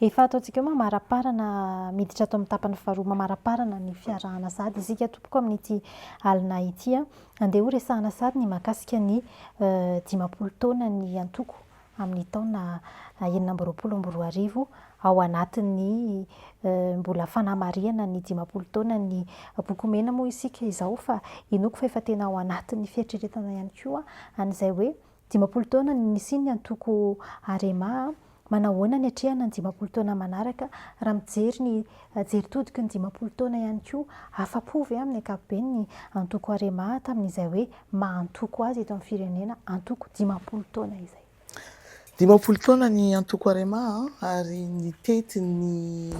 Efa ataontsika hoe mamaraparana, miditra ato amin'ny tapany faharoa mamaraparana ny fiarahana sahady isika tompoko amin'ity alina ity. Andeha ho resahana sahady ny mahakasika ny 50 taonan'ny antoko amin'ny taona 2026 ao anatin'ny mbola fanamarihana ny 50 taonan'ny Boky Mena moa isika izao fa inoako fa efa tena ao anatin'ny fieritreretana ihany koa an'izay hoe 50 taona ny nisian'ny antoko Arema, manao ahoana ny atrehana ny 50 taona manaraka, raha mijery ny jery todiky ny 50 taona ihany koa, afa-po ve amin'ny ankapobeny ny antoko Arema tamin'izay hoe maha antoko azy eto amin'ny firenena, antoko 50 taona izay. 50 taona ny antoko Arema ary nitety ny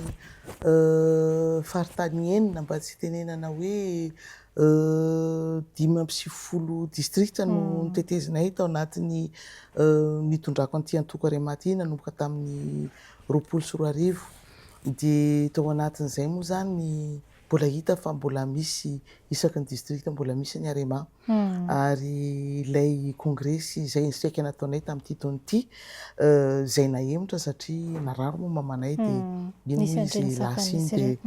faritany enina mba tsy hitenenana hoe 95 distrikta no notetezinay tao anatin'ny nitondrako an'ity antoko Arema ity nanomboka tamin'ny 2020. Dia tao anatin'izay moa izany mbola hita fa mbola misy isaky ny distrikta mbola misy ny Arema. Ary ilay kongresy izay saika nataonay tamin'ity taona ity izay nahemotra satria narary moa mamanay dia iny moa izy lasa iny dia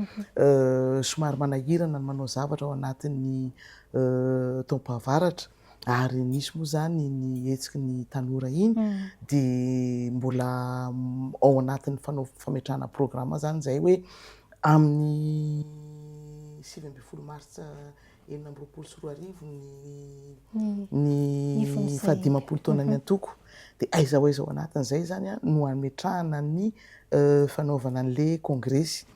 somary manahirana ny manao zavatra ao anatin'ny taom-pahavaratra ary nisy moa izany ny hetsiky ny tanora iny dia mbola ao anatin'ny fanao fametrahana programa izany izay hoe amin'ny 19 martsa 2026 ny ny fahadimampolo taonan'ny antoko dia aiza ho aiza ao anatin'izay izany no hametrahana ny fanaovana an'ilay kongresy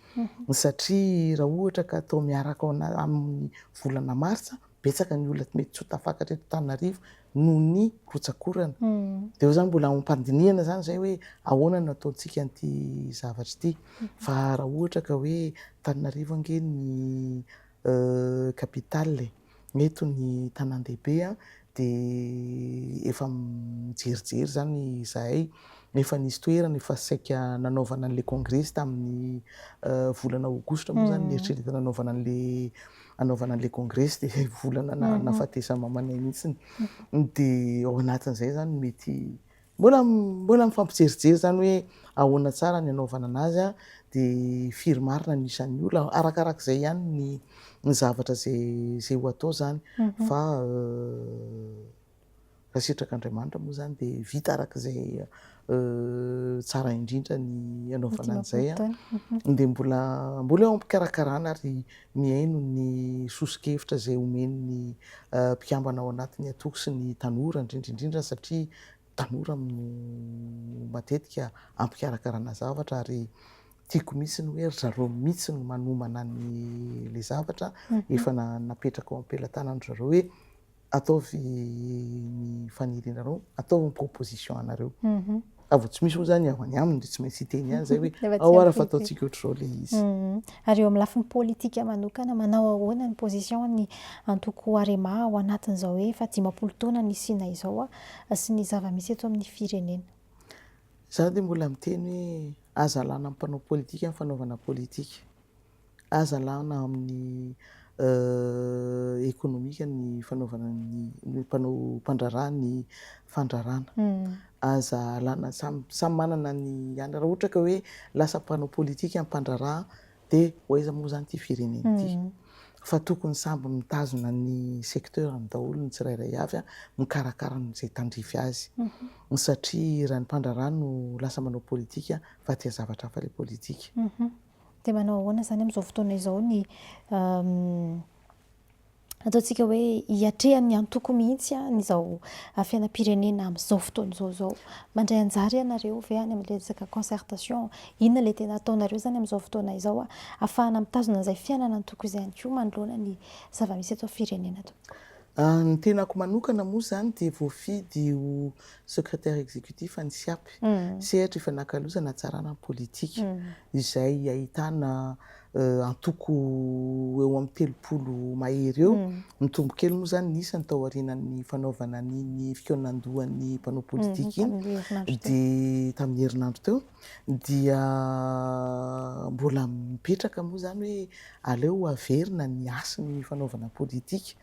satria raha ohatra ka atao miaraka ao amin'ny volana martsa betsaka ny olona mety tsy ho tafakatra eto Antananarivo noho ny rotsak'orana dia eo izany mbola ao am-pandinihana izany izay hoe ahoana no ataontsika an'ity zavatra ity fa raha ohatra ka hoe Antananarivo ange ny Capitale e. Eto ny tanàn-dehibe dia efa mijerijery izany izahay. Efa nisy toerana efa saika nanaovana an'ilay kongresy tamin'ny volana aogositra moa izany nieritreretana hanaovana an'ilay hanaovana an'ilay kongresy dia volana nahafatesan'ny mamanay mihitsy. Dia ao anatin'izay izany mety Mbola mbola mifampijerijery izany hoe ahoana tsara ny hanaovana anazy an, dia firy marina ny isan'ny olona, arakarak'izay ihany ny ny zavatra izay izay ho atao izany fa raha sitrak'Andriamanitra moa izany dia vita araka izay tsara indrindra ny hanaovana an'izay an, dia mbola mbola eo am-pikarakarana ary mihaino ny soso-kevitra izay omen'ny mpikambana ao anatin'ny antoko sy ny tanora indrindra indrindra satria tanora no matetika ampikarakarana zavatra ary tiako mihitsy ny hoe ry zareo mihitsy no manomana ny le zavatra efa napetraka ao am-pelatanan-dry zareo hoe ataovy ny fanirianareo, ataovy ny proposition anareo. Raha vao tsy misy moa zany ao any aminy dia tsy maintsy hiteny ihany zay hoe ao ara fa ataontsika ohatr'izao le izy. Ary eo amin'ny lafiny politika manokana, manao ahoana ny position ny antoko Arema ao anatin'izao hoe efa 50 taona nisiana izao sy ny zava-misy eto amin'ny firenena? Izaho dia mbola miteny hoe aza alana amin'ny mpanao politika ny fanaovana politika. Aza alana amin'ny ekonomika ny fanaovana ny mpanao mpandraharaha ny fandraharahana. Aza alana, samy samy manana ny ihany. Raha ohatra ka hoe lasa mpanao politika ny mpandraharaha dia ho aiza moa izany ity firenena ity? Fa tokony samby mitazona ny secteur-ny daholo ny tsirairay avy mikarakara an'izay tandrify azy. Satria raha ny mpandraharaha no lasa manao politika fa tia zavatra hafa ilay politika. Dia manao ahoana izany amin'izao fotoana izao ny Ataontsika hoe hiatrehan'ny antoko mihitsy ny izao fiainam-pirenena amin'izao fotoana izao izao. Mandray anjara ianareo ve any amin'ilay resaka concertation? Inona ilay tena ataonareo izany amin'izao fotoana izao ahafahana mitazona an'izay fiainana antoko izay ihany koa manoloana ny zava-misy eto amin'ny firenena tompoko? Ny tenako manokana moa izany dia voafidy ho secrétaire exécutif an'ny SIAP, Sehatra Ifanakalozana Hatsarana ny Politika, izay ahitana antoko eo amin'ny 30 mahery eo, mitombo kely moa izany ny isany tao aorianan'ny fanaovana an'iny fikaonandohan'ny mpanao politika iny, dia tamin'ny herinandro teo, dia mbola mipetraka moa izany hoe aleo averina ny hasin'ny fanaovana politika,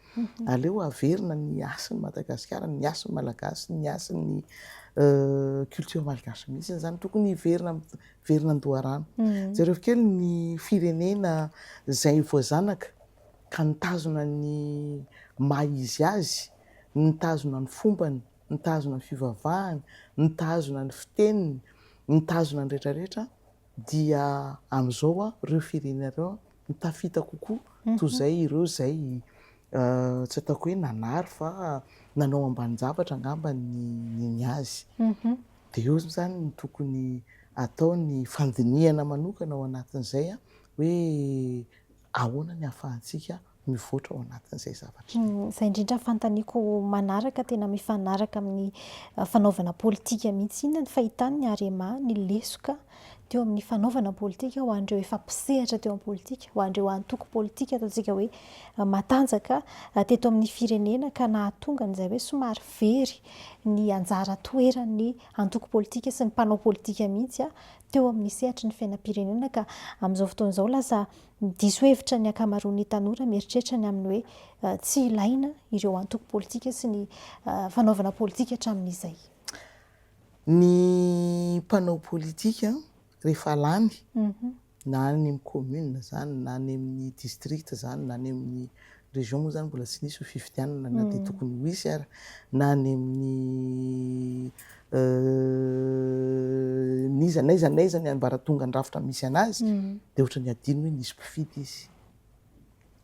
aleo averina ny hasin'i Madagasikara, ny hasin'ny Malagasy, ny hasin'ny culture malgache mihitsy izany, tokony hiverina Miverina an-doharano. Jereo kely ny firenena izay voazanaka ka nitazona ny maha izy azy, nitazona ny fombany, nitazona ny fivavahany, nitazona ny fiteniny, nitazona ny rehetra rehetra dia amin'izao ireo firenena ireo no tafita kokoa toy izay ireo izay tsy ataoko hoe nanary fa nanao ambanin-javatra angamba ny ny azy. Dia eo izany no tokony atao ny fandinihana manokana ao anatin'izay hoe ahoana ny ahafahantsika mivoatra ao anatin'izay zavatra izay. Izay indrindra fanontaniako manaraka, tena mifanaraka amin'ny fanaovana politika mihitsy. Inona ny fahitan'ny Arema ny lesoka teo amin'ny fanaovana politika ho an'ireo efa mpisehatra teo amin'ny politika, ho an'ireo antoko politika ataontsika hoe matanjaka teto amin'ny firenena ka nahatonga an'izay hoe somary very ny anjara toeran'ny antoko politika sy ny mpanao politika mihitsy teo amin'ny sehatry ny fiainam-pirenena ka amin'izao fotoana izao lasa diso hevitra ny ankamaroan'ny tanora mieritreritra ny amin'ny hoe tsy ilaina ireo antoko politika sy ny fanaovana politika hatramin'izay. Ny mpanao politika rehefa lany na any amin'ny commune izany na any amin'ny district izany na any amin'ny région moa izany mbola tsy nisy io fifidianana na dia tokony ho hisy ary na any amin'ny n'iza n'aiza n'aiza ny ambaratongan-drafitra misy an'azy dia ohatran'ny adino hoe nisy mpifidy izy,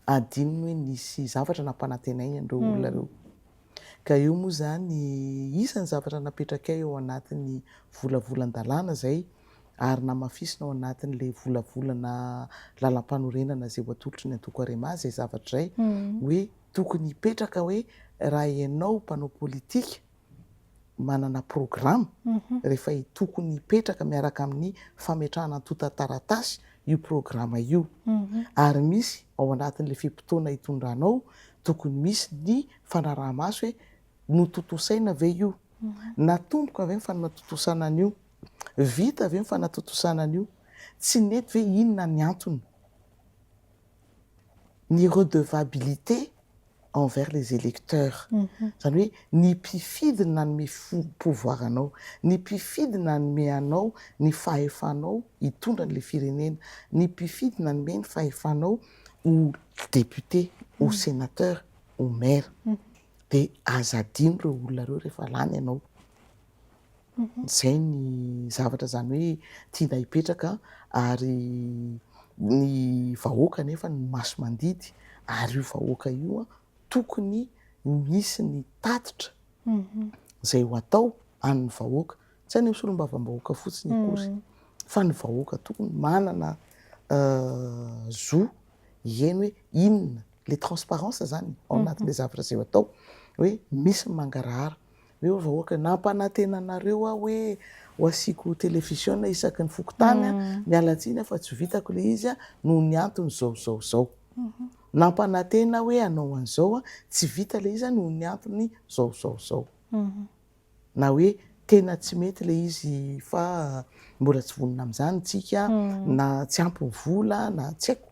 adinony hoe nisy zavatra nampanantenainy an'ireo olona ireo. Ka io moa izany isan'ny zavatra napetrakay ao anatin'ny volavolan-dalàna izay ary namafisina ao anatin'ilay volavolana lalampanorenana izay ho atolotry ny antoko Arema izay zavatra izay hoe tokony hipetraka hoe raha ianao mpanao politika manana programa rehefa tokony hipetraka miaraka amin'ny fametrahana antontan-taratasy io programa io ary misy ao anatin'ilay fe-potoana hitondranao tokony misy ny fanaraha-maso hoe notontosaina ve io, natomboka ve ny fanatontosana an'io, vita ve ny fanatontosana an'io, tsy nety ve, inona ny antony, ny redevabilité envers les électeurs, izany hoe ny mpifidy no nanome pouvoir anao, ny mpifidy nanome anao ny fahefanao hitondra an'ilay firenena, ny mpifidy nanome ny fahefanao ho député, ho sénateur, ho maire, dia aza adino ireo olona ireo rehefa lany ianao. Izay ny zavatra izany hoe tiana hipetraka ary ny vahoaka anefa no maso mandidy ary io vahoaka io tokony misy ny tatitra izay ho atao an'ny vahoaka, tsy any amin'ny solombavambahoaka fotsiny akory fa ny vahoaka tokony manana zo hihaino hoe inona le transparence zany ao anatin'le zavatra izay ho atao hoe misy ny mangarahara hoe ô vahoaka nampanantena anareo aho hoe ho asiako television isaky ny fokontany a, miala tsiny aho fa tsy vitako le izy a noho ny antony zao zao zao, nampanantena aho hoe hanao an'izao a, tsy vita le izy a noho ny antony zao zao zao, na hoe tena tsy mety le izy fa mbola tsy vonona amin'izany tsika na tsy ampy ny vola na tsy haiko.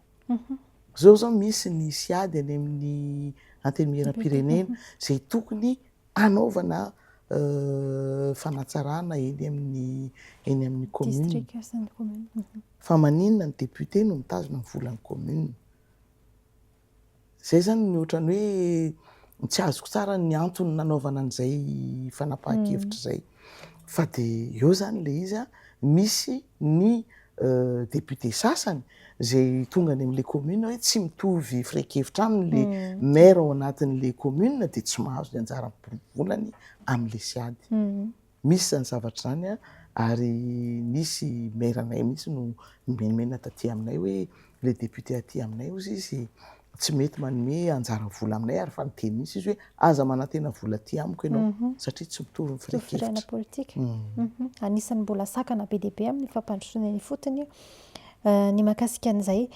Zao zao misy ny siady any amin'ny antenimieram-pirenena izay tokony hanaovana fanatsarana eny amin'ny eny amin'ny commune. Fa maninona ny député no mitazona ny volan'ny commune? Zay zany ny ohatran'ny hoe tsy azoko tsara ny antony nanaovana an'izay fanapahan-kevitra izay. Fa dia eo zany ilay izy an, misy ny. député sasany zay tonga any am'le commune hoe tsy mitovy firehan-kevitra aminy le maire ao anatin'le commune, de tsy mahazo ny anjara volany am'le SIAD. Misy zany zavatra zany a, ary nisy maire anay mihitsy no nimenimena taty aminay hoe le député aty aminay ozy izy tsy mety manome anjara vola aminay, ary fa niteny mihitsy izy hoe aza manantena vola aty amiko ianao satria tsy mitovy ny firehana firehan-kevitra. Politika. Anisan'ny mbola sakana be dehibe amin'ny fampandrosoana ny fotony ny mahakasika an'izay.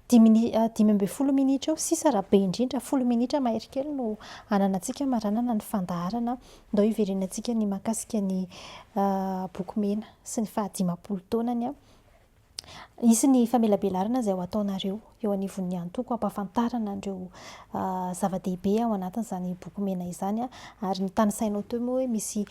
15 minitra eo sisa, raha be indrindra 10 minitra mahery kely no ananantsika maranana ny fandaharana. Ndao hiverenantsika ny mahakasika ny boky mena sy ny faha-50 taonany a. Hisy ny famelabelarana izay ho ataonareo eo anivon'ny antoko hampahafantarana an'ireo zava-dehibe ao anatin'izany boky mena izany, ary ny tanisainao teo moa hoe misy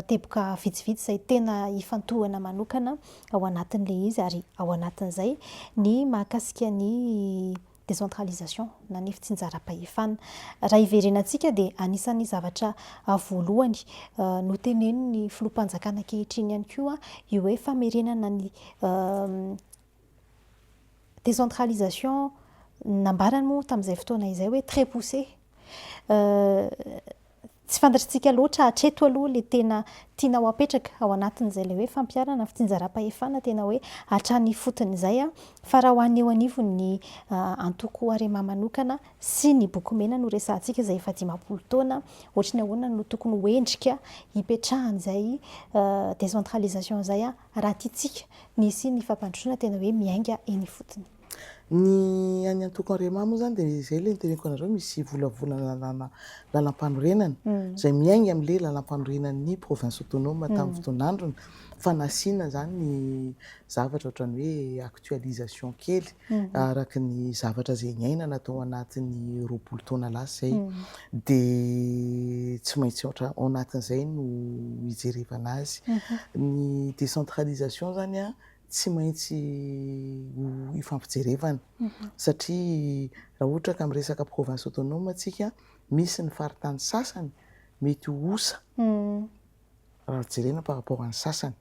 teboka vitsivitsy izay tena hifantohana manokana ao anatin'ilay izy, ary ao anatin'izay ny mahakasika ny décentralisation na ny fitsinjaram-pahefana. Raha hiverenantsika dia anisan'ny zavatra voalohany notenenin'ny filoham-panjakana ankehitriny ihany koa io hoe famerenana ny décentralisation, nambarany moa tamin'izay fotoana izay hoe très poussé. Tsy fantatritsika loatra hatreto aloha le tena tiana ho apetraka ao anatin'izay le hoe fampiharana fitsinjaram-pahefana tena hoe hatrany foton'izay a, fa raha ho an'ny eo anivon'ny antoko Arema manokana sy ny boky mena no resahantsika izay efa 50 taona, ohatry ny ahoana no tokony ho endrika hipetrahan'izay décentralisation izay a, raha tiantsika ny hisian'ny fampandrosoana tena hoe miainga eny ifotony? Ny an'ny antoko Arema moa zany de zay le niteneniko anareo, misy volavolana lalàna lalam-panorenana zay miainga am'le lalam-panorenan'ny province autonome tamin'ny fotoan'androny, fa nasiana zany ny zavatra ohatrany hoe actualisation kely araky ny zavatra zay niainana tao anatin'ny 20 taona lasa zay, de tsy maintsy ohatra ao anatin'izay no ijerevana azy. Ny décentralisation zany a tsy maintsy ho ifampijerevana, satria raha ohatra ka miresaka province autonome atsika, misy ny faritany sasany mety ho osa raha jerena par rapport any sasany,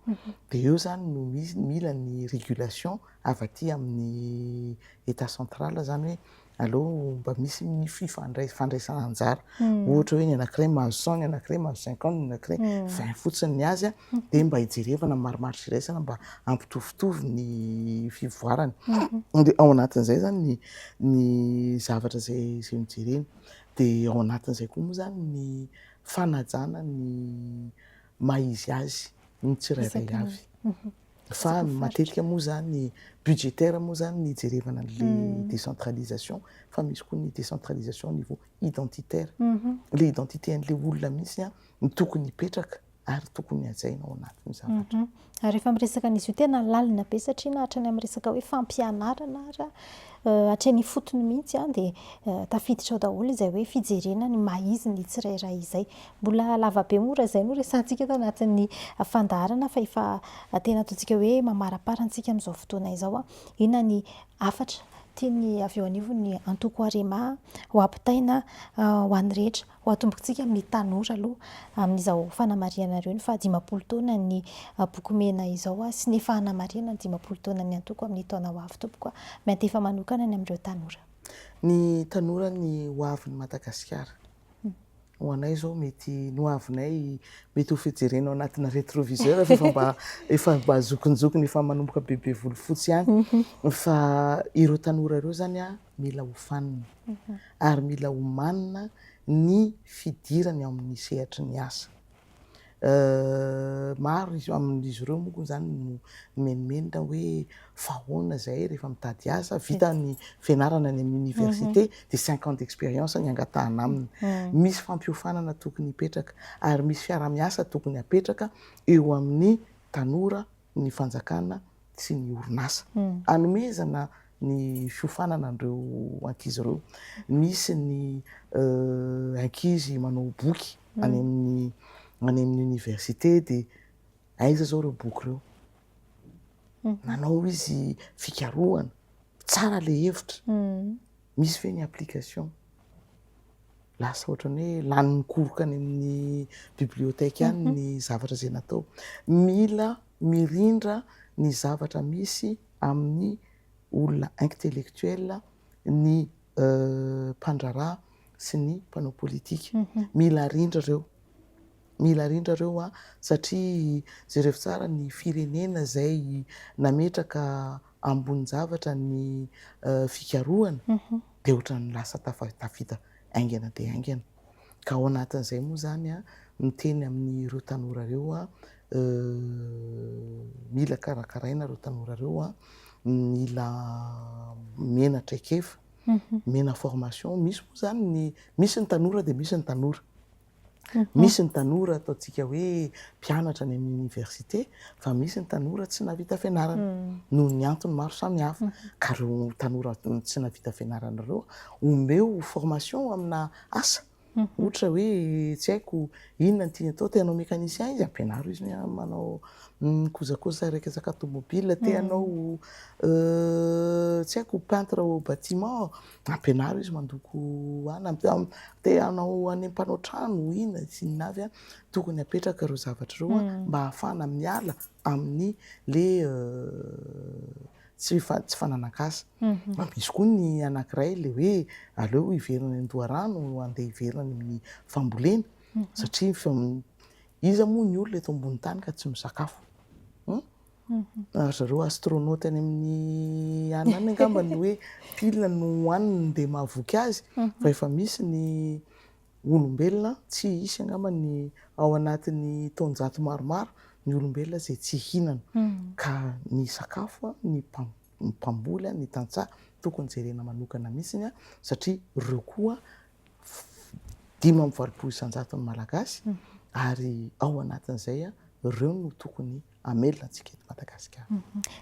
de eo zany no misy mila ny régulation avy aty amin'ny état central zany, hoe aleo mba misy ny fandraisana anjara, ohatra hoe ny anankiray mahazo 100, ny anankiray mahazo 50, ny anankiray 20 fotsiny ny azy a, de mba hijerevana marimaritra iraisana mba hampitovitovy ny fivoarany. De ao anatin'izay zany ny zavatra zay mijerena, de ao anatin'izay koa moa zany ny fanajana ny maha izy azy ny tsirairay avy, fa matetika moa zany budgétaire moa zany ny ijerevana an'le décentralisation, fa misy koa ny décentralisation au niveau identitaire, le identité an'le olona mihitsy a ny tokony hipetraka ary tokony hajaina ao anatin'ny zavatra. Ary rehefa miresaka an'izy io tena lalina be, satria na hatrany amin'ny resaka hoe fampianarana ara hatrany ifotony mihitsy a dia tafiditra ao daholo izay hoe fijerena ny maha izy ny tsirairay izay. Mbola lava be moa raha izay no resahantsika tao anatin'ny fandaharana, fa efa tena ataontsika hoe mamaraparantsika amin'izao fotoana izao a. Inona ny hafatra tiany avy eo anivon'ny antoko Arema ho ampitaina ho an'ny rehetra? Ho atombokintsika amin'ny tanora aloha amin'izao fanamarihanareo ny faha-50 taona ny boky mena izao sy ny efa hanamarihana ny 50 taonan'ny antoko amin'ny taona ho avy, tompoko, miantefa manokana ny amin'ireo tanora. Ny tanora ny ho avin'ny Madagasikara. Ho anay zao mety ny ho avinay mety ho fijerena ao anatina rétroviseur, fa efa mba zokinjokiny, efa manomboka bebe volo fotsy ihany, fa ireo tanora ireo zany a mila hofanina ary mila homanina ny fidirany ao amin'ny sehatry ny asa. Maro izy amin'izy ireo moa zany no mimenomenona hoe fa ahoana zay rehefa mitady asa, vita ny fianarana any amin'ny université, de 5 ans d'expérience ny angatahana aminy. Misy fampiofanana tokony hipetraka ary misy fiarahamiasa tokony hapetraka eo amin'ny tanora, ny fanjakana sy ny orinasa anomezana ny fiofanana an'ireo ankizy ireo. Misy ny ankizy manao boky any amin'ny université, de aiza zao ireo boky ireo? Nanao izy fikarohana tsara le hevitra, misy ve ny application? Lasa ohatrany hoe lany mikoroka any amin'ny bibliothèque any ny zavatra izay natao. Mila mirindra. ny zavatra misy amin'ny olona intellectuel, ny mpandraharaha sy ny mpanao politika. Mila arindra ireo. Mila arindra ireo an, satria jerevo tsara ny firenena izay nametraka ambonin-javatra ny fikarohana dia ohatran'ny lasa tafita haingana dia haingana. Ka ao anatin'izay moa izany an, miteny amin'ireo tanora ireo aho, mila karakaraina ireo tanora ireo an, mila omena traikefa, omena formation, misy moa izany ny, misy ny tanora dia misy ny tanora. Misy ny tanora ataontsika hoe mpianatra any amin'ny université fa misy ny tanora tsy nahavita fianarana noho ny antony maro samihafa. Ka ireo tanora tsy nahavita fianarana ireo omeo formation amina asa. Ohatra hoe tsy haiko inona no tiany atao, te hanao mécanicien izy ampianaro izy hoe manao mikojakoja resaka tomobile, te hanao tsy haiko peintre au bâtiment Ampianaro izy mandoko ana, te hanao any mpanao trano inona sy inona avy, tokony apetraka ireo zavatra ireo mba hahafahana miala amin'ny le tsy tsy fananan-kasa. Fa misy koa ny anankiray le hoe aleo hiverina any an-doharano, andeha hiverina any amin'ny fambolena satria iza moa ny olona eto ambony tany ka tsy misakafo? Ry zareo astronaute any amin'ny any any angamba ny hoe pile no hohaniny dia mahavoky azy fa efa misy ny olombelona tsy hisy angamba ny ao anatin'ny taonjato maromaro ny olombelona izay tsy hihinana ka ny sakafo ny mpamboly ny tantsaha tokony jerena manokana mihitsy satria ireo koa 85% ny Malagasy ary ao anatin'izay ireo no tokony hamelona antsika eto Madagasikara.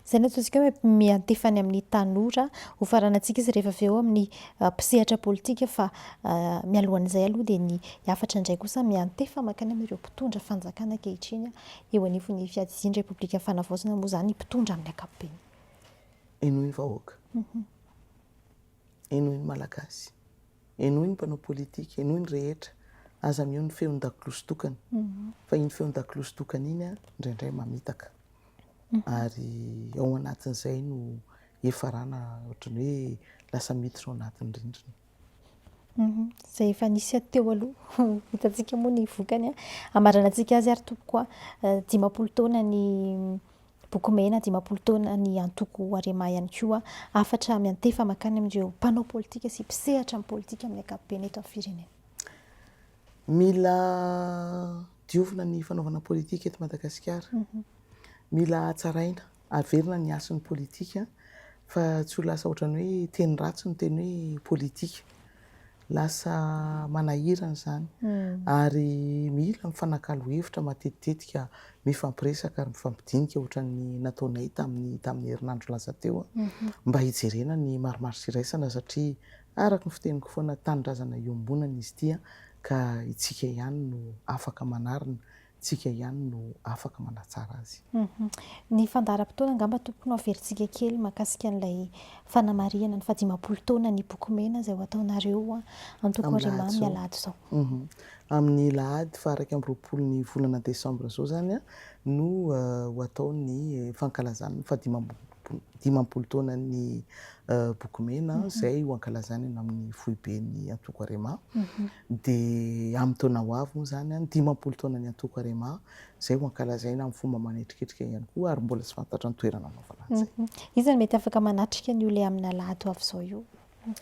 Izay no antsointsika hoe miantefa any amin'ny tanora. Ho faranantsika izy rehefa avy eo amin'ny mpisehatra politika fa mialohan'izay aloha dia ny hafatra indray kosa miantefa mankany amin'ireo mpitondra fanjakana ankehitriny eo anivon'ny fiadidian'ny Repoblikan'ny Fanavaozana moa izany mpitondra amin'ny ankapobeny. Henoy ny vahoaka. Henoy ny Malagasy. Henoy ny mpanao politika, henoy ny rehetra, aza mihaino ny feon-dakolosy tokana, fa iny feon-dakolosy tokana iny indraindray mamitaka, ary ao anatin'izay no hiafarana ohatran'ny hoe lasa miditra ao anatin'ny rindrina. Izay efa nisy teo aloha, hitantsika moa ny vokany. Hamaranantsika azy ary tompoko, 50 taona ny Boky mena, 50 taona ny antoko Arema ihany koa, hafatra miantefa mankany amin'ireo mpanao politika sy mpisehatra amin'ny politika amin'ny ankapobeny eto amin'ny firenena. Mila diovina ny fanaovana politika eto Madagasikara. Mila hatsaraina, averina ny hasin'ny politika fa tsy ho lasa ohatran'ny hoe teny ratsy ny teny hoe politika. Lasa manahirana izany ary mila mifanakalo hevitra matetitetika, mifampiresaka ary mifampidinika ohatran'ny nataonay tamin'ny tamin'ny herinandro lasa teo mba hijerena ny marimaritra iraisana satria araka ny fiteniko foana tanindrazana iombonana izy ity ka itsika ihany no afaka manarina tsika ihany no afaka manatsara azy. Ny fandaharam-potoana angamba tompoko no averintsika kely mahakasika an'ilay fanamarihana ny fahadimampolo taona ny Boky Mena izay ho ataonareo antoko Arema amin'ny alahady izao. Amin'ny alahady faha 21 ny volana desambra izao izany no ho atao ny fankalazana ny fahadimampolo taonan'ny Boky Mena izay ho ankalazaina eny amin'ny foiben'ny antoko Arema. Dia amin'ny taona ho avy moa izany, ny 50 taonan'ny antoko Arema, izay ho ankalazaina amin'ny fomba manetriketrika ihany koa ary mbola tsy fantatra ny toerana hanaovana an'izay. Iza no mety afaka manatrika an'io ilay amin'ny alahady ho avy izao io?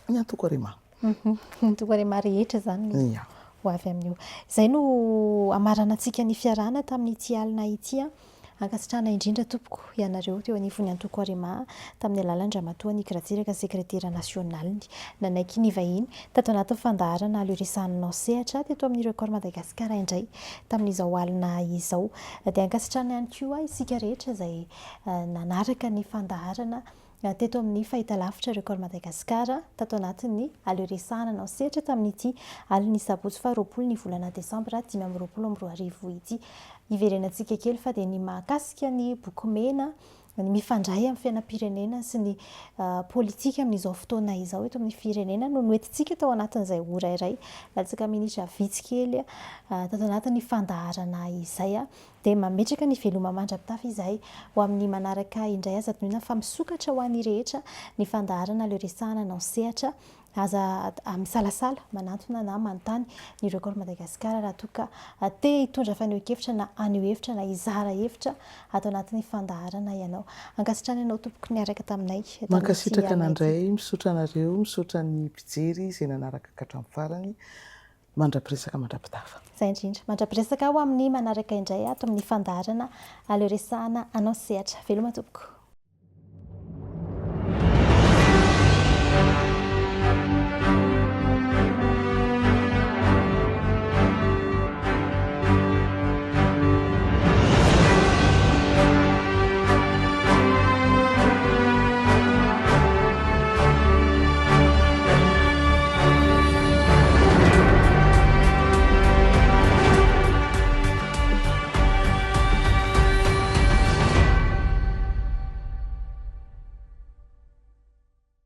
Ny antoko Arema. Ny antoko Arema rehetra izany no ho avy amin'io. Izay no hamaranantsika ny fiarahana tamin'ity alina ity. Ankasitrahana indrindra tompoko ianareo teo anivon'ny antoko Arema tamin'ny alalan-dRamatoa Nick Ratsiraka sekretera nasionaliny. Nanaiky nivahiny tato anatin'ny fandaharana Aleo Resahanao Sehatra teto amin'ny Record Madagascar indray tamin'izao alina izao. Dia ankasitrahana ihany koa isika rehetra izay nanaraka ny fandaharana teto amin'ny fahitalavitra Record Madagascar tato anatin'ny Aleo Resahana Anao Sehatra tamin'ity alin'ny sabotsy faha 20 ny volana desambra 2025 ity. Hiverenantsika kely fa dia ny mahakasika ny boky mena. ny mifandray amin'ny fiainam-pirenena sy ny politika amin'izao fotoana izao eto amin'ny firenena no noentintsika tao anatin'izay ora iray latsaka minitra vitsy kely tato anatin'ny fandaharana izay. Dia mametraka ny veloma mandra-pitafy izahay ho amin'ny manaraka indray. Aza adinoina fa misokatra ho an'ny rehetra ny fandaharana Aleo Resahana anao sehatra. Aza misalasala manantona na manontany ny Record Madagascar raha toa ka te hitondra fanehoan-kevitra na haneho hevitra na hizara hevitra ato anatin'ny fandaharana ianao. Ankasitrahana ianao tompoko niaraka taminay tamin'ity Mankasitraka alina ity. nandray, misaotra anareo, misaotra ny mpijery izay nanaraka ka hatramin'ny farany. Mandra-piresaka mandra-pitafa. Izay indrindra. Mandra-piresaka ho amin'ny manaraka indray ato amin'ny fandaharana Aleo Resahana Anao Sehatra. Veloma tompoko.